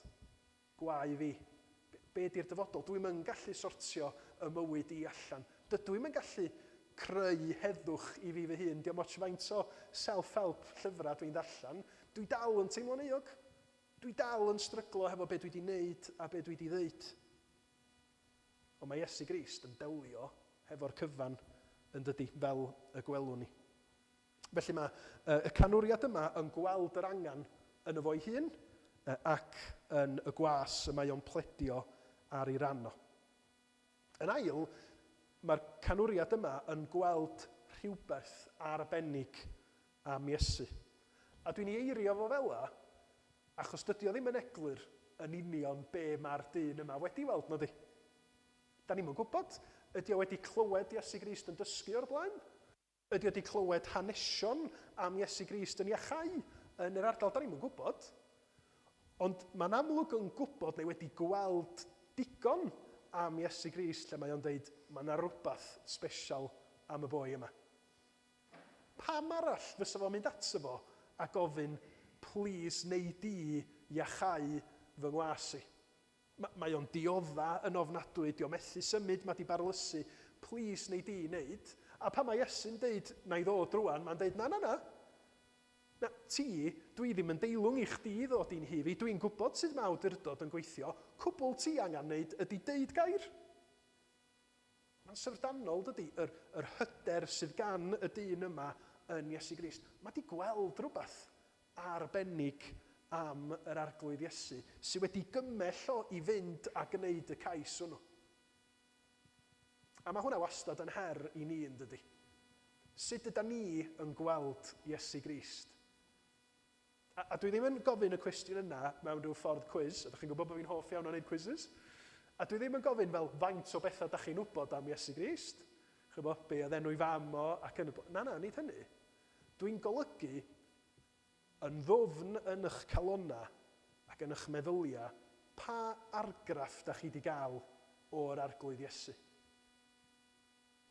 gwae fi. Be di'r dyfodol? Dwi'm yn gallu sortio y mywyd i allan. Dydw i'm yn gallu creu heddwch i fi fy hun. Dio'm ots faint o self-help llyfrau dwi'n ddarllen. Dwi dal yn teimlo'n euog. Dwi dal yn stryglo hefo be dwi 'di wneud a be dwi 'di ddeud. Ond mae Iesu Grist yn delio hefo'r cyfan, yn dydi, fel y gwelwn ni. Felly mae y canwriad yma yn gweld yr angen yno fo'i hun ac yn y gwas y mae o'n pledio ar ei ran o. Yn ail, mae'r canwriad yma yn gweld rhywbeth arbennig am Iesu. A dwi'n ei eirio fo fela achos dydy o ddim yn eglur yn union be mae'r dyn yma wedi weld, nadi? Da ni'm yn gwybod. Ydy o wedi clywed Iesu Grist yn dysgu o'r blaen? Ydy o 'di clywed hanesion am Iesu Grist yn iachau yn yr ardal? Da ni'm yn gwybod. Ond mae'n amlwg yn gwybod neu wedi gweld digon am Iesu Grist lle mae o'n deud mae yna rhywbeth sbesial am y boi yma. Pam arall fysa fo'n mynd ato fo a gofyn, plîs nei di iachau fy ngwas i? Mae o'n diodda yn ofnadwy, 'di o methu symud, mae 'di barlysu, plîs nei di wneud. A pan mae Iesu'n deud, na i ddod rwan, mae'n deud, na, na, na, na, ti, dwi ddim yn deilwng i chdi ddod i'n nhŷ fi, dwi'n gwybod sut mae awdurdod yn gweithio, cwbl ti angen wneud ydi deud gair. Mae'n syfrdanol, dydy, yr, yr hyder sydd gan y dyn yma yn Iesu Grist. Mae 'di gweld rhywbeth arbennig am yr Arglwydd Iesu sydd wedi gymell o i fynd a gwneud y cais hwnnw. A mae hwnna wastad yn her i ni, yn dydy? Sut yda ni yn gweld Iesu Grist? A, a dwi ddim yn gofyn y cwestiwn yna mewn rhyw ffordd cwis, ydych chi'n gwybod bod fi'n hoff iawn o wneud quizzes? A dwi ddim yn gofyn fel faint o bethau da chi'n wybod am Iesu Grist, chybo, be oedd enw i fam o, ac yn y... Na, na, nid hynny. Dwi'n golygu yn ddwfn yn eich calonnau ac yn eich meddyliau pa argraff da chi wedi gael o'r Arglwydd Iesu.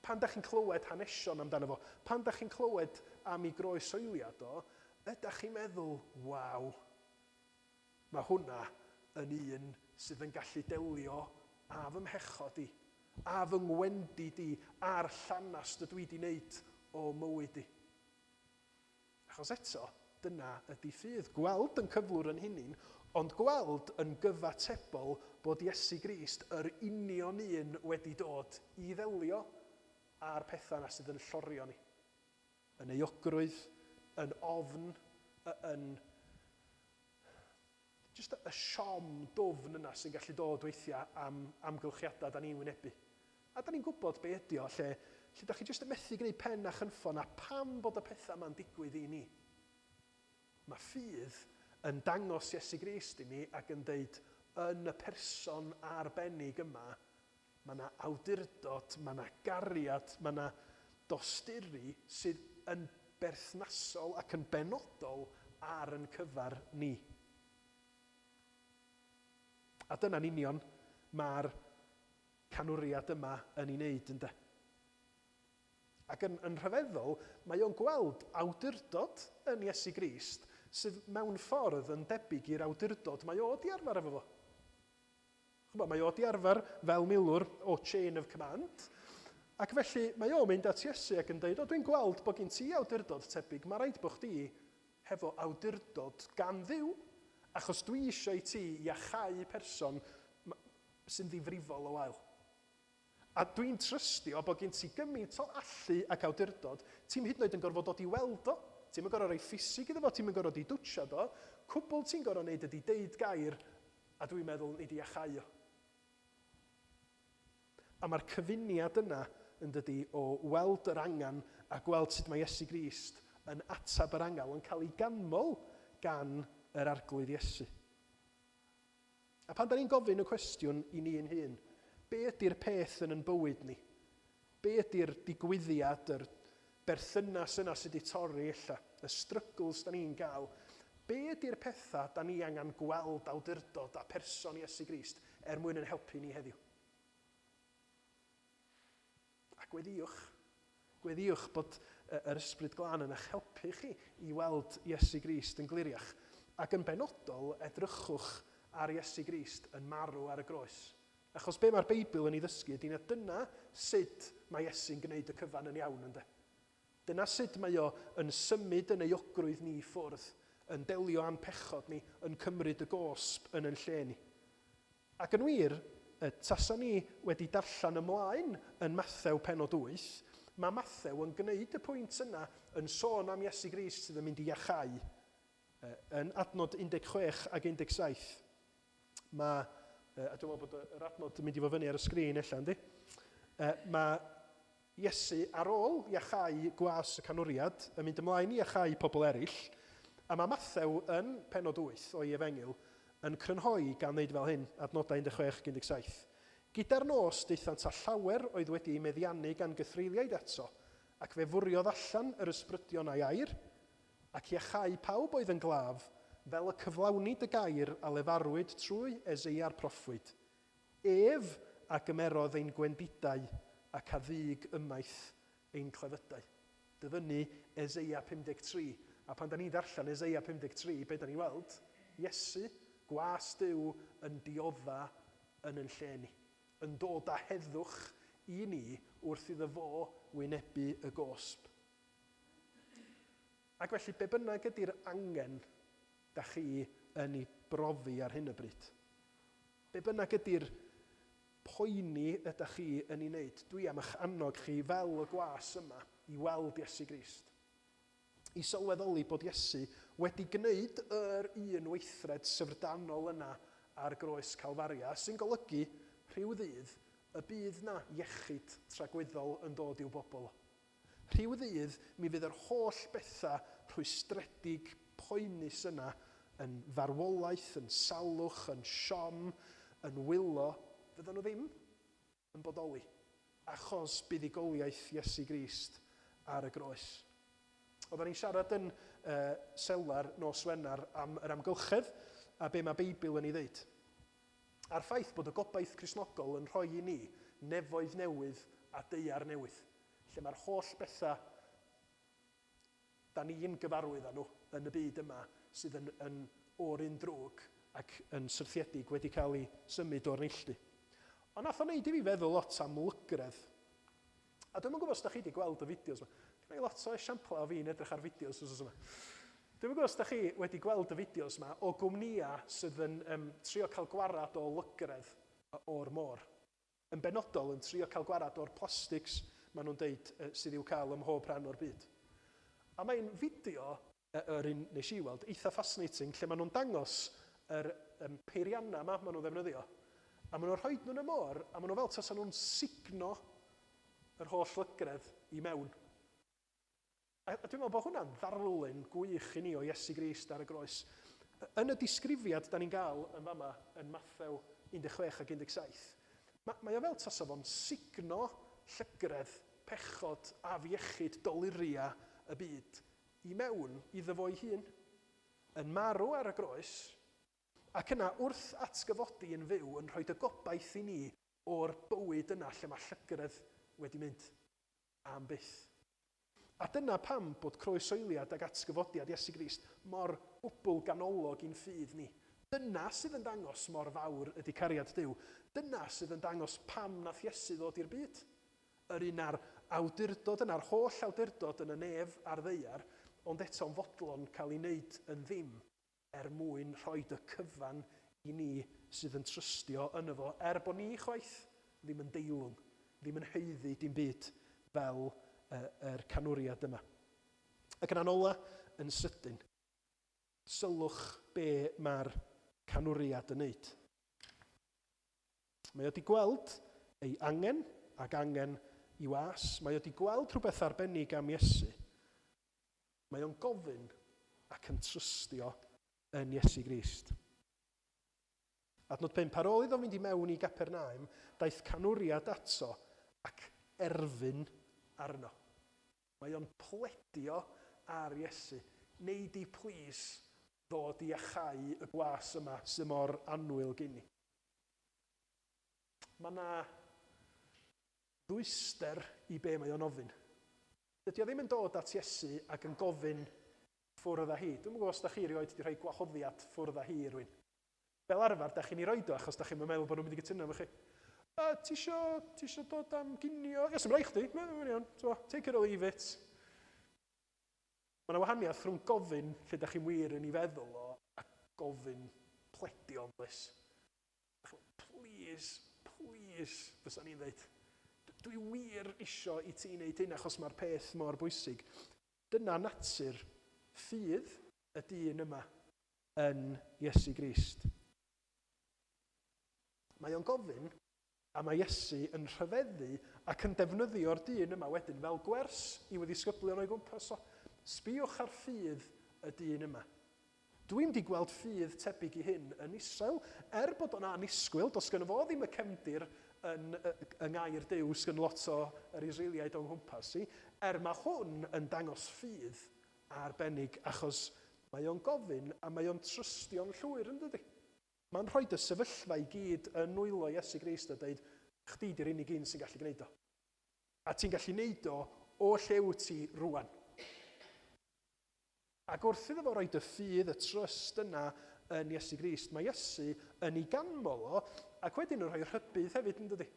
Pan dach chi'n clywed hanesion amdano fo, pan dach chi'n clywed am ei groesoeliad o, ydach chi'n meddwl, waw, mae hwnna yn un sydd yn gallu delio â fy mhechod i, â fy ngwendid i, a'r llanast ydw i 'di wneud o mywyd i. Achos eto, dyna ydy ffydd, gweld yn cyflwr yn hunin, ond gweld yn gyfatebol bod Iesu Grist yr union un wedi dod i ddelio â'r pethau 'na sydd yn llorio ni. Yn euogrwydd, yn ofn, yn jyst y siom dwfn yna sy'n gallu dod weithiau am amgylchiadau da ni'n wynebu. A da ni'n gwybod be ydy o, lle, lle da chi jyst yn methu gwneud pen a chynffon a pam bod y pethau yma'n digwydd i ni. Mae ffydd yn dangos Iesu Grist i ni ac yn deud, yn y person arbennig yma, mae yna awdurdod, mae yna gariad, mae yna dosturi sydd yn berthnasol ac yn benodol ar yn cyfer ni. A dyna'n union mae'r canwriad yma yn ei wneud, ynde? Ac yn, yn rhyfeddol, mae o'n gweld awdurdod yn Iesu Grist sydd mewn ffordd yn debyg i'r awdurdod mae o 'di arfer efo fo. Ch'mod, mae o 'di arfer fel milwr o chain of command, ac felly mae o'n mynd at Iesu ac yn deud, o dwi'n gweld bod gen ti awdurdod tebyg, mae rhaid bod chdi hefo awdurdod gan Dduw, achos dwi eisiau i ti iachau person sy'n ddifrifol o wael. A dwi'n trystio bod gen ti gymaint o allu ac awdurdod, ti'm hyd yn oed yn gorfod dod i weld o, ti'm yn gorfod rhoi ffisig iddo fo, ti'm yn gorfod i dwtsiad o, cwbl ti'n gorfod wneud ydy deud gair a dwi'n meddwl nei di iachau o. A mae'r cyfuniad yna, yn dydy, o weld yr angen a gweld sut mae Iesu Grist yn ateb yr angel yn cael ei ganmol gan yr Arglwydd Iesu. A pan da ni'n gofyn y cwestiwn i ni'n hun, be ydy'r peth yn yn bywyd ni? Be ydy'r digwyddiad, yr berthynas yna sydd wedi torri ella, y struggles da ni'n gael? Be ydy'r pethau da ni angen gweld awdurdod a person Iesu Grist er mwyn yn helpu ni heddiw? A gweddïwch. Gweddïwch bod yr Ysbryd Glân yn eich helpu chi i weld Iesu Grist yn gliriach. Ac yn benodol, edrychwch ar Iesu Grist yn marw ar y groes. Achos be mae'r Beibl yn ei ddysgu ydy na dyna sut mae Iesu'n gwneud y cyfan yn iawn, ynde? Dyna sut mae o yn symud yn euogrwydd ni i ffwrdd, yn delio â'n pechod ni, yn cymryd y gosb yn yn lle ni. Ac yn wir, tasa ni wedi darllen ymlaen yn Mathew pennod 8, mae Mathew yn gwneud y pwynt yna yn sôn am Iesu Grist sydd yn mynd i iachau. Yn adnod 16 ac 17, mae, a dwi'n meddwl bod yr adnod yn mynd i fod fyny ar y sgrin ella, yndi? Mae Iesu, ar ôl iachau gwas y canwriad, yn mynd ymlaen i iachau pobl eraill, a mae Mathew yn pennod 8 o'i Efengyl yn crynhoi gan ddeud fel hyn, adnodau 16 ac 17, Gyda'r nos daethant â llawer oedd wedi eu meddiannu gan gythreuliaid ato, ac fe fwriodd allan yr ysbrydion â'i air, ac iachau pawb oedd yn glaf, fel y cyflawnid y gair a lefarwyd trwy Eseia'r proffwyd, Ef a gymerodd ein gwendidau ac a ddug ymaith ein clefydau. Dyfynnu Eseia 53. A pan da ni'n darllen Eseia 53, be da ni'n weld? Iesu, gwas Duw, yn diodda yn yn lle ni, yn dod â heddwch i ni wrth iddo fo wynebu y gosb. Ac felly, be bynnag ydy'r angen da chi yn ei brofi ar hyn o bryd, be bynnag ydy'r poeni ydych chi yn ei wneud, dwi am eich annog chi fel y gwas yma i weld Iesu Grist. I sylweddoli bod Iesu wedi gwneud yr un weithred syfrdanol yna ar groes Calfaria, sy'n golygu, rhyw ddydd, y bydd 'na iechyd tragwyddol yn dod i'w bobl o. Rhyw ddydd, mi fydd yr holl bethau rhwystredig, poenus yna, yn farwolaeth, yn salwch, yn siom, yn wylo, fyddan nhw ddim yn bodoli, achos buddugoliaeth Iesu Grist ar y groes. Oedden ni'n siarad yn uh, selar nos Wener am yr amgylchedd a be mae Beibl yn ei ddeud. A'r ffaith bod y gobaith Cristnogol yn rhoi i ni nefoedd newydd a daear newydd, lle mae'r holl bethau da ni'n gyfarwydd â nhw yn y byd yma sydd yn, yn o'r un drwg ac yn syrthiedig wedi cael ei symud o'r neilltu. Ond nath o wneud i fi feddwl lot am lygredd. A dwi'm yn gwybod os da chi wedi gweld y fideos yma. Dwi'n lot o esiamplau o fi'n edrych ar fideos wrth yma. Dwi'm yn gwybod os da chi wedi gweld y fideos yma o gwmnïau sydd yn um, trio cael gwarad o lygredd o'r môr. Yn benodol yn trio cael gwarad o'r plastics maen nhw'n deud sydd i'w cael ym mhob rhan o'r byd. A mae'n fideo, yr un nes i weld, eitha fascinating, lle maen nhw'n dangos yr um, peiriannau yma maen nhw'n ddefnyddio. A maen nhw'n rhoi nhw'n y môr, a maen nhw fel tasa nhw'n sugno yr holl lygredd i mewn. A dwi'n meddwl bod hwnna'n ddarlun gwych i ni o Iesu Grist ar y groes. Yn y disgrifiad da ni'n gael yn fama yn Mathew 16 ac 17, mae, mae o fel tasa fo'n sugno llygredd, pechod, afiechyd, doluria y byd i mewn iddo fo'i hun, yn marw ar y groes, ac yna wrth atgyfodi yn fyw yn rhoi y gobaith i ni o'r bywyd yna lle mae llygredd wedi mynd am byth. A dyna pam bod croesoeliad ac atgyfodiad Iesu Grist mor gwbl ganolog i'n ffydd ni. Dyna sydd yn dangos mor fawr ydy cariad Duw. Dyna sydd yn dangos pam nath Iesu ddod i'r byd. Yr un â'r awdurdod yna'r holl awdurdod yn y nef a'r ddaear, ond eto'n fodlon cael ei wneud yn ddim er mwyn rhoi y cyfan i ni sydd yn trystio yno fo, er bod ni chwaith ddim yn deilwng, ddim yn haeddu dim byd fel yr canwriad yma. Ac yn ola, yn sydyn, sylwch be mae'r canwriad yn neud. Mae o wedi gweld ei angen ac angen i was. Mae o wedi gweld rhywbeth arbennig am Iesu. Mae o'n gofyn ac yn trystio yn Iesu Grist. Adnod 5, ar ôl iddo fynd i mewn i Gapernaum, daeth canwriad ato ac erfyn arno. Mae o'n pledio ar Iesu. Nei di plîs ddod i achau y gwas yma sydd mor annwyl gen i. Mae yna ddwyster i be mae o'n ofyn. Dydy o ddim yn dod at Iesu ac yn gofyn ffwrdd â hi. Dwi'm yn gwybod os da chi erioed wedi rhoi gwahoddiad ffwrdd â hi i rywun. Fel arfer, da chi'n ei roed o achos da chi'n meddwl bod nhw'n mynd i gytuno efo chi. Uh, ti isio, ti isio dod am ginio? Ie, sy'n rhaid chdi. Mae'n iawn. Take it or leave it. Mae yna wahaniaeth rhwng gofyn lle da chi'n wir yn ei feddwl o a gofyn pledio yn does? Please, please, fysa ni'n dweud. Dwi wir isio i ti wneud hyn achos mae'r peth mor bwysig. Dyna natur ffydd y dyn yma yn Iesu Grist. Mae o'n gofyn, a mae Iesu yn rhyfeddu ac yn defnyddio'r dyn yma wedyn fel gwers i'w ddisgyblion o'i gwmpas o. Sbïwch ar ffydd y dyn yma. Dwi'm 'di gweld ffydd tebyg i hyn yn Israel, er bod o'n annisgwyl, does gynno fo ddim y cefndir yn yng ngair Duw sgyn lot o yr Israeliaid o'n nghwmpas i, er mae hwn yn dangos ffydd arbennig achos mae o'n gofyn a mae o'n trystio'n llwyr, yn dydi? Mae'n rhoi y sefyllfa i gyd yn nwylo Iesu Grist a dweud, chdi di'r unig un sy'n gallu gwneud o. A ti'n gallu gwneud o o lle wyt ti rwan. Ac wrth iddo fo roid y ffydd, y trust yna yn Iesu Grist, mae Iesu yn ei ganmol o Ac wedyn yn rhoi rhybudd hefyd, yn dydy?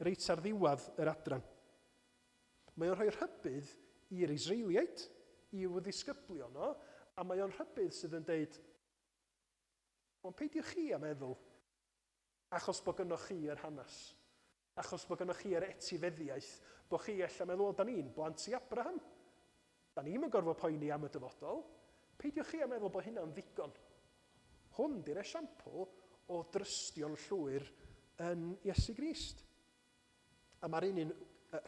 Reit ar ddiwedd yr adran. Mae o'n rhoi rhybudd i'r Israeliaid, i'w ddisgyblion o, a mae o'n rhybudd sydd yn deud, ond peidiwch chi a meddwl, achos bod gynnoch chi yr hanes, achos bod gynnoch chi yr etifeddiaeth, bod chi ella meddwl, o, da ni'n blant i Abraham, da ni'm yn gorfod poeni am y dyfodol. Peidiwch chi a meddwl bod hynna'n ddigon. Hwn di'r esiampl o drystio'n llwyr yn Iesu Grist. A mae'r un un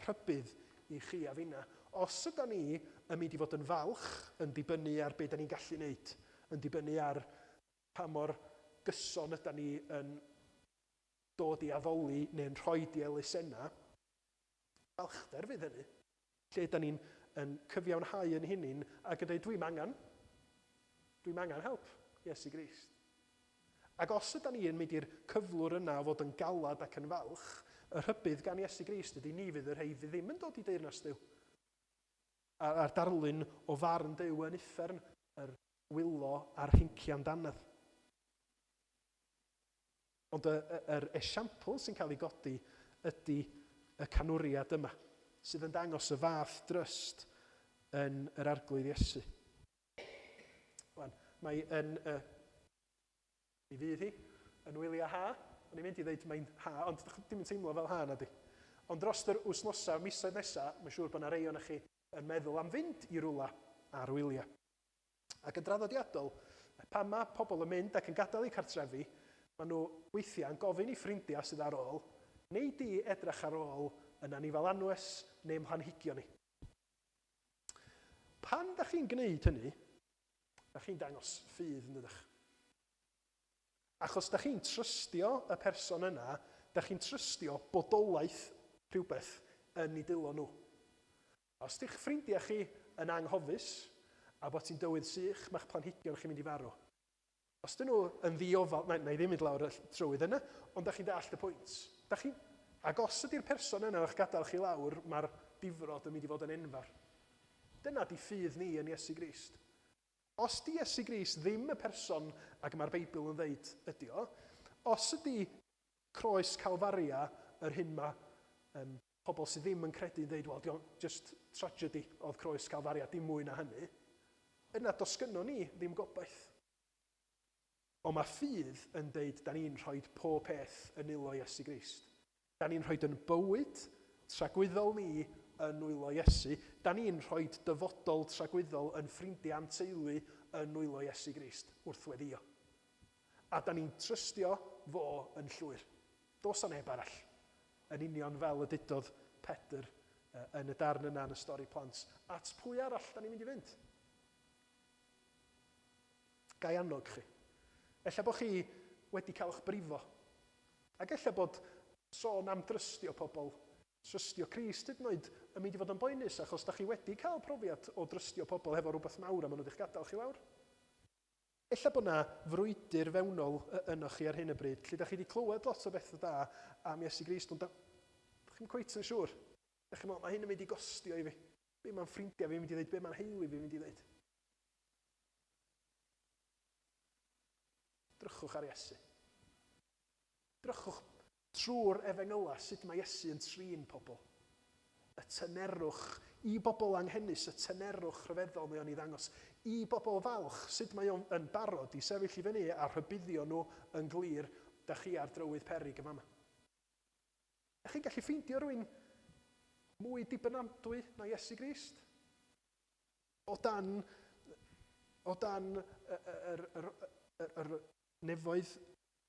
rhybudd i chi a finna. Os yda ni yn mynd i fod yn falch yn dibynnu ar be da ni'n gallu wneud, yn dibynnu ar pa mor gyson yda ni yn dod i addoli neu'n rhoi di elusennau, balchder fydd hynny. Lle yda ni'n yn cyfiawnhau yn hunin ac yn dweud dwi'm angen, dwi'm angen help Iesu Grist. Ac os yda ni yn mynd i'r cyflwr yna o fod yn galad ac yn falch, y rhybudd gan Iesu Grist ydy ni fydd y rhei fydd ddim yn dod i deyrnas Duw. A'r darlun o farn Duw yn uffern, yr wylo a'r rhincian dannedd. Ond y, y, yr esiampl sy'n cael ei godi ydy y canwriad yma, sydd yn dangos y fath dryst yn yr Arglwydd Iesu. Wan, mae yn y... Mi fydd hi yn wyliau ha. O'n i'n mynd i ddeud mae'n ha, ond dim yn teimlo fel ha na di. Ond dros yr wythnosau, misoedd nesaf, mae'n siŵr bod yna rei ohonoch chi yn meddwl am fynd i rwla ar wyliau. Ac yn draddodiadol, pan mae pobl yn mynd ac yn gadael eu cartrefi, maen nhw weithiau yn gofyn i ffrindiau sydd ar ôl, neu di edrych ar ôl yn anifal anwes neu mhlanhigion ni. Pan da chi'n gwneud hynny, da chi'n dangos ffydd yn dydych? Achos da chi'n trystio y person yna, da chi'n trystio bodolaeth rhywbeth yn eu dwylo nhw. Os di'ch ffrindiau chi yn anghofus a bod ti'n dywydd sych, mae'ch planhigion chi'n mynd i farw. Os dyn nhw yn ddiofal, na, na i ddim mynd lawr y trywydd yna, ond da chi'n dallt y pwynt. Da chi, ac os ydy'r person yna o'ch gadael chi lawr, mae'r difrod yn mynd i fod yn enfawr. Dyna di ffydd ni yn Iesu Grist. Os di Iesu Grist ddim y person ag mae'r Beibl yn ddeud ydy o, os ydy croes Calfaria yr hyn mae pobl sydd ddim yn credu yn dweud, wel, diolch, just tragedy oedd croes Calfaria, dim mwy na hynny, yna does gynnon ni ddim gobaith. Ond mae ffydd yn deud, da ni'n rhoi pob peth yn nwylo Iesu Grist. Da ni'n rhoi yn bywyd tragwyddol ni yn nwylo Iesu. Da ni'n rhoi dyfodol tragwyddol yn ffrindiau a'n teulu yn nwylo Iesu Grist wrth weddio. A da ni'n trystio fo yn llwyr. Does 'na neb arall. Yn union fel y dudodd Pedr yn y darn yna yn y stori plant. At pwy arall da ni'n mynd i fynd? Ga i annog chi. Ella bod chi wedi cael eich brifo. Ac ella bod sôn am drystio pobl, trystio Crist hyd yn oed, yn mynd i fod yn boenus achos da chi wedi cael profiad o drystio pobl hefo rhywbeth mawr a maen nhw wedi'ch gadael chi lawr. Ella bod 'na frwydr fewnol ynoch chi ar hyn o bryd, lle dach chi 'di clywed lot o bethau da am Iesu Grist, ond dach chi'm cweit yn siŵr. Dach chi'n meddwl, mae hyn yn mynd i gostio i fi. Be mae'n ffrindiau fi'n mynd i ddeud? Be mae'n heulu fi'n mynd i ddeud? Drychwch ar Iesu. Drychwch trwy'r efengylau sut mae Iesu yn trin pobl. Y tynerwch i bobl anghenus, y tynerwch rhyfeddol mae o'n ei ddangos. I bobl falch, sut mae o'n yn barod i sefyll i fyny a rhybuddio nhw yn glir, da chi ar drywydd peryg yn fama. Ydych chi'n gallu ffeindio rhywun mwy dibynadwy na Iesu Grist? O dan, o dan yr, yr, yr, yr nefoedd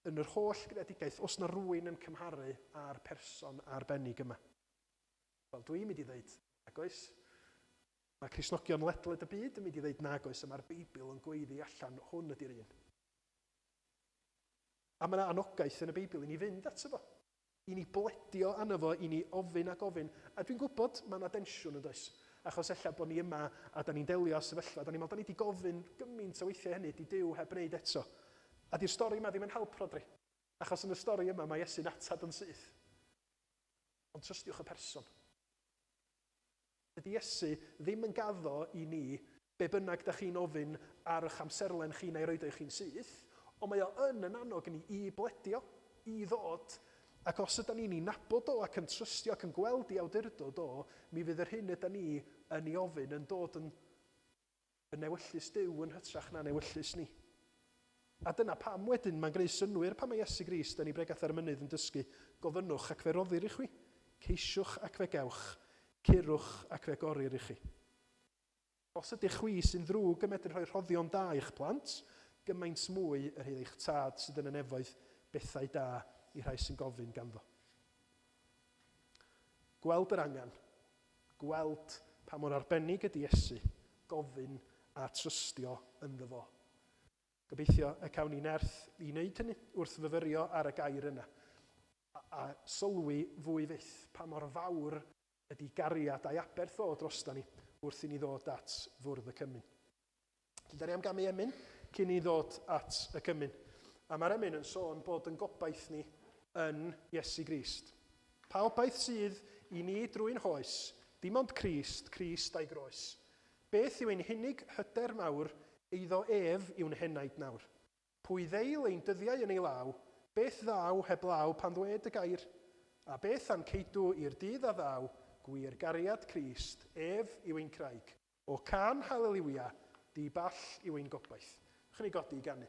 yn yr holl greadigaeth, oes 'na rywun yn cymharu â'r person arbennig yma? Wel, dwi'n mynd i ddeud nag oes. Mae Cristnogion ledled y byd yn mynd i ddeud nag oes, a mae'r Beibl yn gweiddi allan, hwn ydy'r un. A mae yna anogaeth yn y Beibl i ni fynd ato fo, i ni bledio arno fo, i ni ofyn a gofyn. A dwi'n gwybod mae yna densiwn yn does, achos ella bod ni yma a da ni'n delio â sefyllfa, da ni'n meddwl, da ni wedi gofyn gymaint o weithiau hynny, di Duw heb wneud eto. A di'r stori yma ddim yn help, Rhodri. Achos yn y stori yma mae Iesu'n ateb yn syth. Ond trystiwch y person. Dydy Iesu ddim yn gaddo i ni be bynnag da chi'n ofyn ar eich amserlen chi na'i roid o i chi'n syth, ond mae o yn yn annog ni i bledio. i ddod, ac os ydan ni'n ei nabod o ac yn trystio ac yn gweld ei awdurdod o, mi fydd yr hyn ydan ni yn ei ofyn yn dod yn yn ewyllys Duw yn hytrach na'n ewyllys ni. A dyna pam wedyn mae'n gwneud synnwyr pan mae Iesu Grist yn ei bregath ar y mynydd yn dysgu, Gofynnwch ac fe roddir i chwi, ceisiwch ac fe gewch, curwch ac fe gorir i chi. Os ydych chwi sy'n ddrwg yn medru rhoi rhoddion da i'ch plant, gymaint mwy yr rhydd eich Tad sydd yn y nefoedd bethau da i rhai sy'n gofyn ganddo. Gweld yr angen, gweld pa mor arbennig ydy Iesu, gofyn a trystio ynddo fo. Gobeithio y cawn ni nerth i wneud hynny wrth fyfyrio ar y gair yna, a, a sylwi fwy fyth pa mor fawr ydy gariad a'i aberth o drosta ni wrth i ni ddod at fwrdd y cymun. Felly, da ni am gamu emyn cyn i ni ddod at y cymun. A mae'r emyn yn sôn bod yn gobaith ni yn Iesu Grist. Pa obaith sydd i ni drwy'n hoes? Dim ond Crist, Crist a'i groes. Beth yw ein hunig hyder mawr, eiddo ef yw'n henaid nawr. Pwy ddeil ein dyddiau yn ei law? Beth ddaw heblaw pan ddwed y gair? A beth a'n ceidw i'r dydd a ddaw, gwir gariad Crist, ef yw ein craig. O cân haleliwia, di ball yw ein gobaith. Ewch i ni godi i ganu.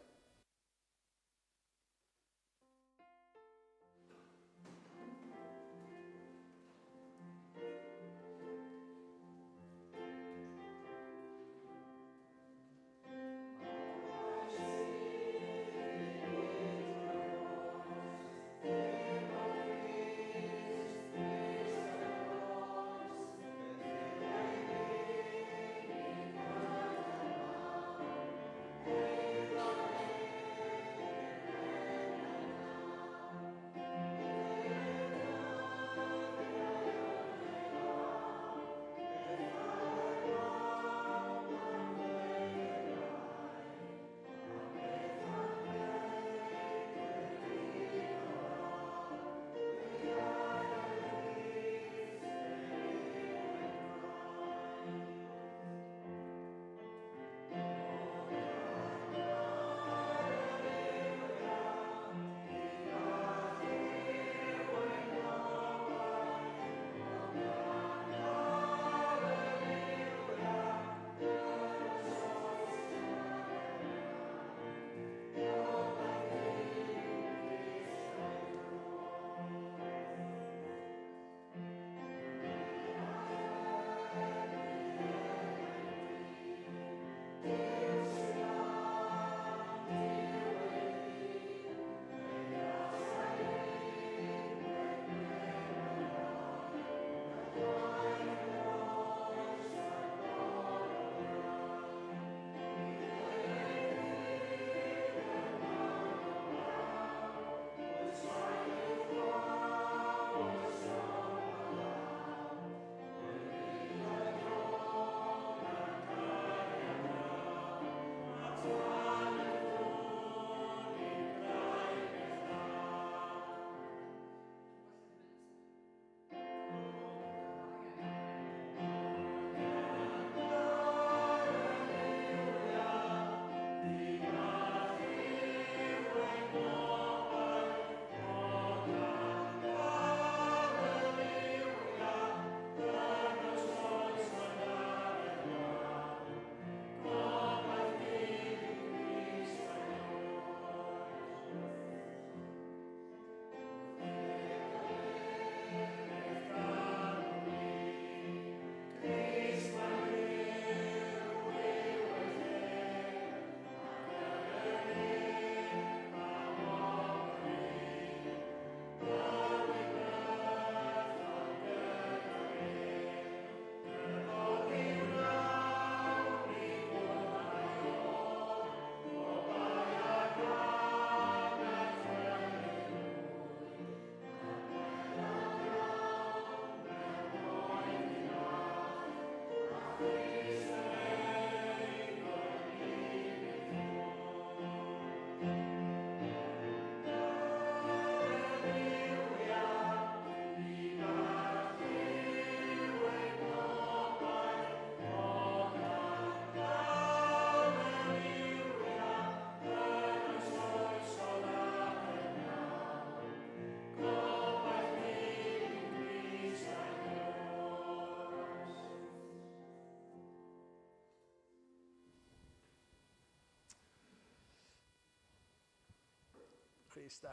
Rhys da.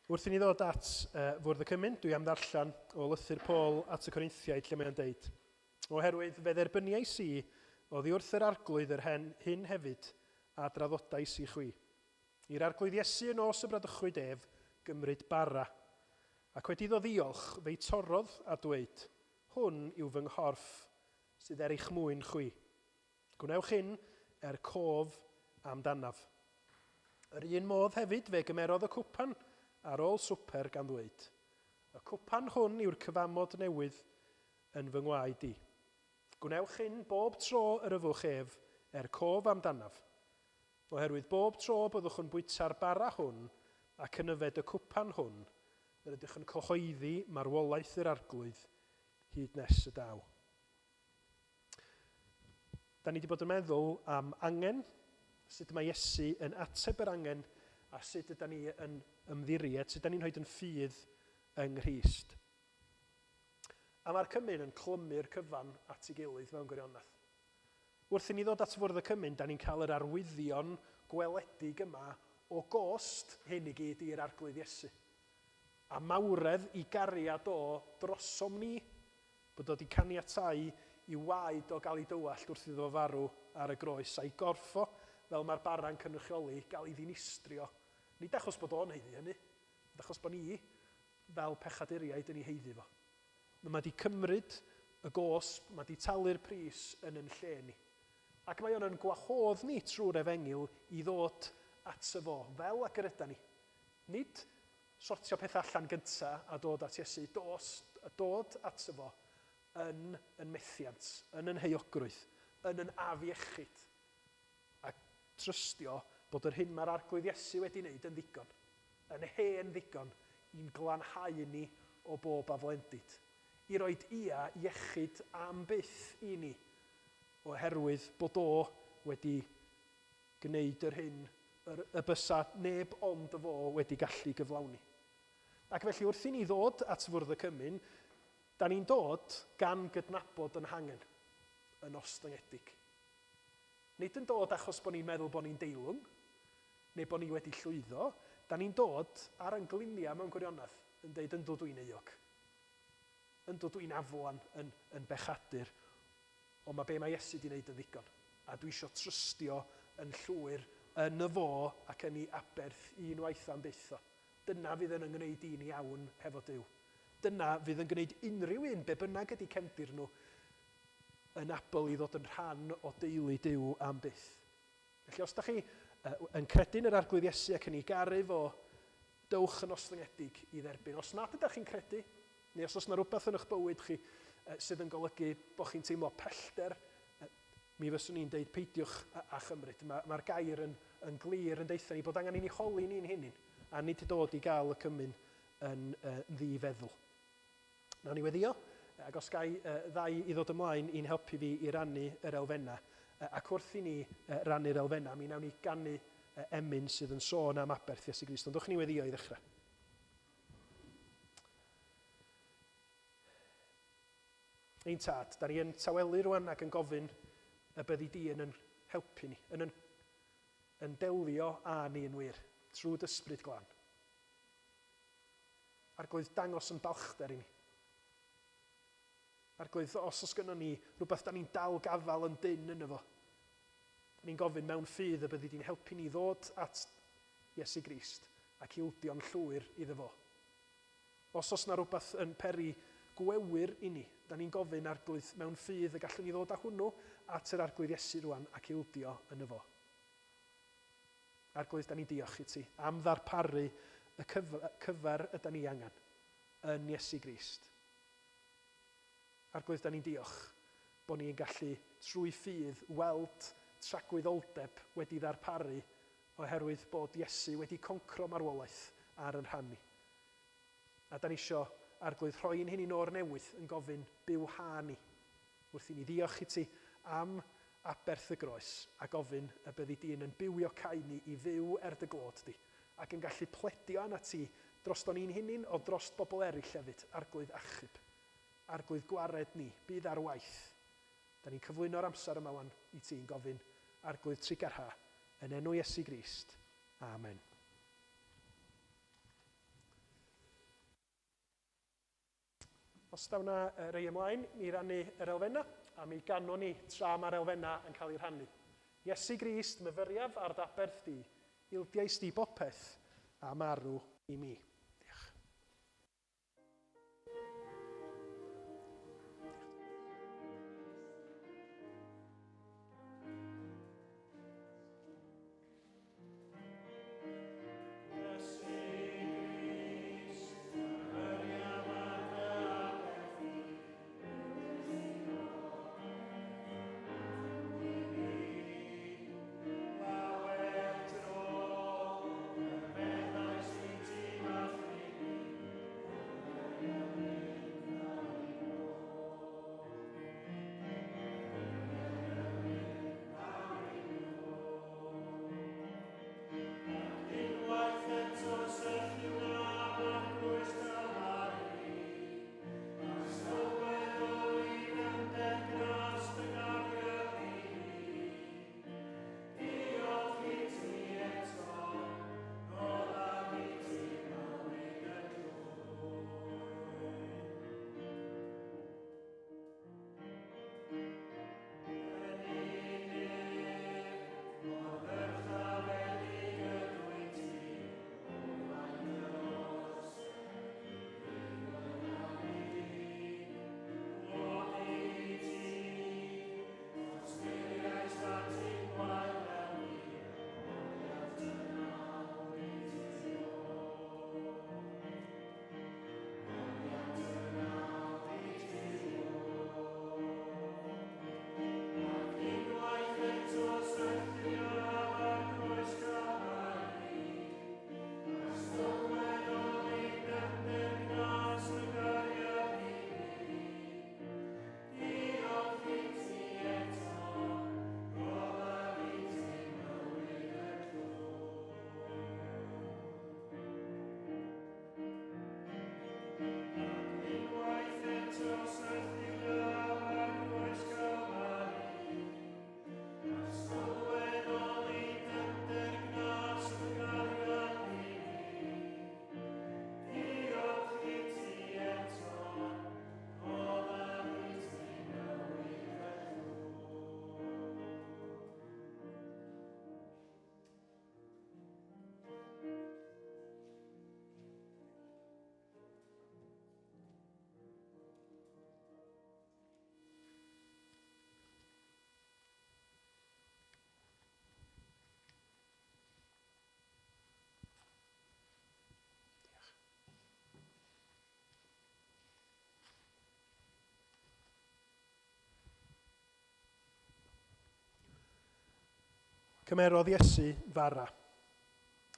Wrth i ni ddod at uh, fwrdd y cymun, dwi am ddarllen o lythyr Paul at y Corinthiaid lle mae o'n deud, Oherwydd fe dderbyniais i oddi wrth yr arglwydd yr hen hyn hefyd a draddodais i chwi. I'r arglwydd Iesu y nos y bradychwyd ef gymryd bara, ac wedi iddo ddiolch, fe'i torrodd a dweud, Hwn yw fy nghorff sydd er eich mwyn chwi. Gwnewch hyn er cof amdanaf. Yr un modd hefyd fe gymerodd y cwpan ar ôl swper gan ddweud, Y cwpan hwn yw'r cyfamod newydd yn fy ngwaed i. Gwnewch hyn bob tro yr yfwch ef er cof amdanaf. Oherwydd bob tro byddwch yn bwyta'r bara hwn ac yn yfed y cwpan hwn, yr ydych yn cyhoeddi marwolaeth yr Arglwydd hyd nes y daw. Da ni wedi bod yn meddwl am angen, sut mae Iesu yn ateb yr angen a sut ydy ni yn ymddiried, sut ydy ni'n rhoi yn ffydd yng Nghrist. A mae'r cymun yn clymu'r cyfan at ei gilydd mewn gwirionedd. Wrth i ni ddod at fwrdd y cymun, da ni'n cael yr arwyddion gweledig yma o gost hyn i gyd i'r Arglwydd Iesu. A mawredd i gariad o drosom ni, bod o 'di caniatáu i'w waed o gael ei dywallt wrth iddo fo farw ar y groes, a'i gorff o, fel mae'r bara'n cynrychioli, gael ei ddinistrio. Nid achos bod o'n haeddu hynny, ond achos bod ni, fel pechaduriaid, yn ei haeddu fo. Mae 'di cymryd y gosb, mae 'di talu'r pris yn yn lle ni. Ac mae o'n yn gwahodd ni trwy'r efengyl i ddod ato fo, fel ag yr yda ni. Nid sortio pethau allan gynta a dod at Iesu, dos, dod ato fo yn yn methiant, yn yn heuogrwydd, yn yn afiechyd, a trystio bod yr hyn mae'r Arglwydd Iesu wedi wneud yn ddigon, yn hen ddigon i'n glanhau ni o bob aflendid, i roid ia iechyd am byth i ni, oherwydd bod o wedi gwneud yr hyn yr y bysa neb ond y fo wedi gallu gyflawni. Ac felly wrth i ni ddod at Fwrdd y Cymun, da ni'n dod gan gydnabod yn hangen, yn ostyngedig. Nid yn dod achos bod ni'n meddwl bod ni'n deilwng, neu bod ni wedi llwyddo, da ni'n dod ar ein gliniau mewn gwirionedd, yn deud yndw dwi'n euog. Yndw dwi'n aflan yn, yn bechadur, ond mae be mae Iesu di wneud yn ddigon. A dwi isio trystio yn llwyr yn y fo ac yn ei aberth unwaith am byth o. Dyna fydd yn 'y ngwneud i'n iawn hefo Duw. Dyna fydd yn gwneud unrhyw un, be bynnag ydi cefndir nhw, yn abl i ddod yn rhan o deulu Duw am byth. Felly os da chi yn credu yn yr Arglwydd Iesu ac yn ei garu fo, dewch yn ostyngedig i dderbyn. Os nad ydych chi'n credu, neu os oes yna rhywbeth yn eich bywyd chi sydd yn golygu bod chi'n teimlo pellter, mi fyswn i'n deud peidiwch â chymryd. Mae'r mae gair yn, yn glir yn deutha ni bod angen i ni holi ni'n hunain, a nid dod i gael y cymun yn uh, ddi-feddwl. Nawn ni weddio, ac os gai ddau i ddod ymlaen i'n helpu fi i rannu yr elfennau. Ac wrth i ni rannu'r elfennau, mi nawn ni ganu emyn sydd yn sôn am aberth Iesu Grist. Ond dwch ni weddio i ddechrau. Ein tad, da ni yn tawelu rwan ac yn gofyn y byddi di yn yn helpu ni, yn, yn, yn delio â ni yn wir, trwy dy glân. Arglwydd, dangos yn balchder i ni. Arglwydd, os oes gynnon ni rhywbeth da ni'n dal gafael yn dynn yno fo, da ni'n gofyn mewn ffydd y byddi di'n helpu ni ddod at Iesu Grist ac ildio'n llwyr iddo fo. Os oes na rhywbeth yn peri gwewyr i ni, da ni'n gofyn Arglwydd mewn ffydd y gallwn ni ddod â hwnnw at yr Arglwydd Iesu rwan ac ildio yno fo. Arglwydd, da ni'n diolch i ti am ddarparu y cyfer yda ni angen yn Iesu Grist. Arglwydd, da ni'n diolch bod ni'n gallu trwy ffydd weld tragwyddoldeb wedi ddarparu oherwydd bod Iesu wedi concro marwolaeth ar yn rhan ni. A da ni isio, Arglwydd, rhoi ein hunain o'r newydd yn gofyn byw ha ni wrth i ni ddiolch i ti am aberth y groes a gofyn y byddi di yn yn bywiocáu ni i fyw er dy glod di, ac yn gallu pledio arnat ti droston ni'n hunain o drost bobl eraill hefyd, Arglwydd achub. Arglwydd gwared ni, bydd ar waith. Da ni'n cyflwyno'r amser yma wan i ti yn gofyn, Arglwydd trugarha. Yn enw Iesu Grist. Amen. Os daw na rei ymlaen, mi rannu yr elfennau, a mi ganwn ni tra mae'r elfennau yn cael eu rhannu. Iesu Grist, myfyriaf ar d'aberth di, ildiais di bopeth, a marw i mi. Diolch. Cymerodd Iesu fara,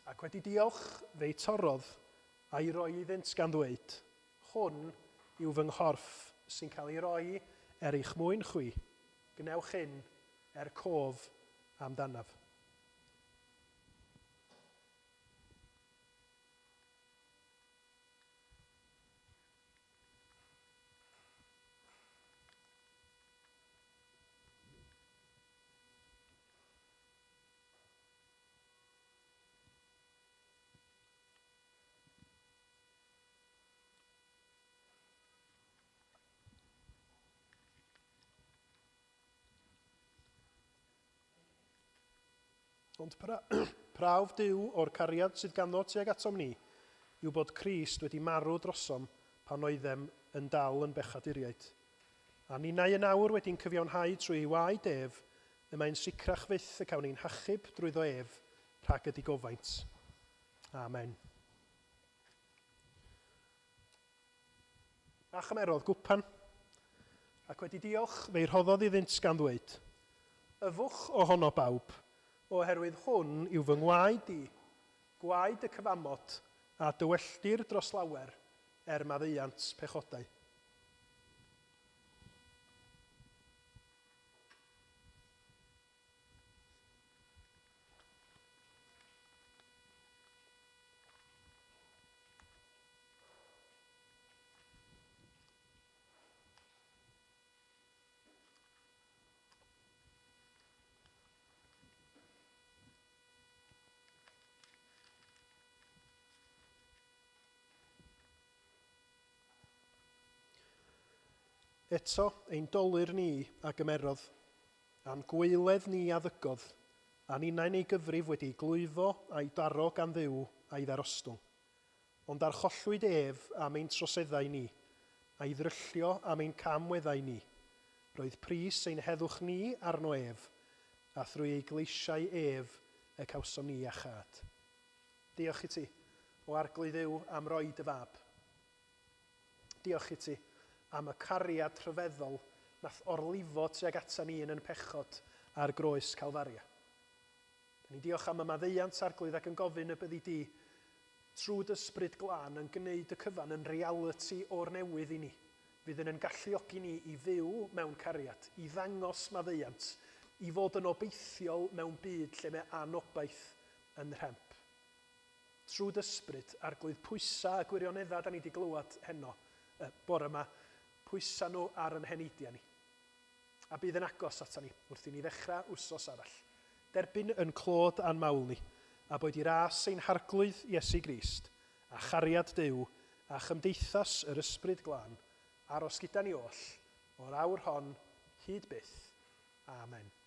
ac wedi diolch, fe'i torrodd a'i roi iddynt gan ddweud, Hwn yw fy nghorff sy'n cael ei roi er eich mwyn chwi, gwnewch hyn er cof amdanaf. Ond pra prawf Duw o'r cariad sydd ganddo tuag atom ni yw bod Crist wedi marw drosom pan oeddem yn dal yn bechaduriaid. A ninnau yn awr wedi'n cyfiawnhau trwy ei waed ef, y mae'n sicrach fyth y cawn ein hachub drwyddo ef rhag y digofaint. Amen. A chymerodd gwpan, ac wedi diolch, fe'i rhoddodd iddynt gan ddweud, Yfwch ohono bawb, oherwydd hwn yw fy ngwaed i, gwaed y cyfamod, a dywelltir dros lawer er maddeuant pechodau. Eto, ein dolur ni a gymerodd, a'n gwaeledd ni a ddygodd, a ninnau'n ei gyfrif wedi ei glwyfo a'i daro gan Dduw a'i ddarostwng. Ond archollwyd ef am ein troseddau ni, a'i ddryllio am ein cam-weddau ni. Roedd pris ein heddwch ni arno ef, a thrwy ei gleisiau ef y cawsom ni iachâd. Diolch i ti, O Arglwydd Dduw, am roi dy Fab. Diolch i ti am y cariad rhyfeddol nath orlifo tuag ata ni yn yn pechod ar groes Calfaria. Da ni'n diolch am y maddeuant, Arglwydd, ac yn gofyn y byddi di, trwy dy Ysbryd Glân, yn gwneud y cyfan yn realiti o'r newydd i ni, fydd yn yn galluogi ni i fyw mewn cariad, i ddangos maddeuant, i fod yn obeithiol mewn byd lle mae anobaith yn rhemp. Trwy dy Ysbryd, Arglwydd, pwysa y gwirioneddau da ni wedi glywed heno, y bore yma, pwysa nhw ar yn heneidiau ni. A bydd yn agos ata ni wrth i ni ddechrau wsos arall. Derbyn yn clod a'n mawl ni, a boed i ras ein Harglwydd Iesu Grist, a chariad Duw, a chymdeithas yr Ysbryd Glân, aros gyda ni oll, o'r awr hon hyd byth. Amen.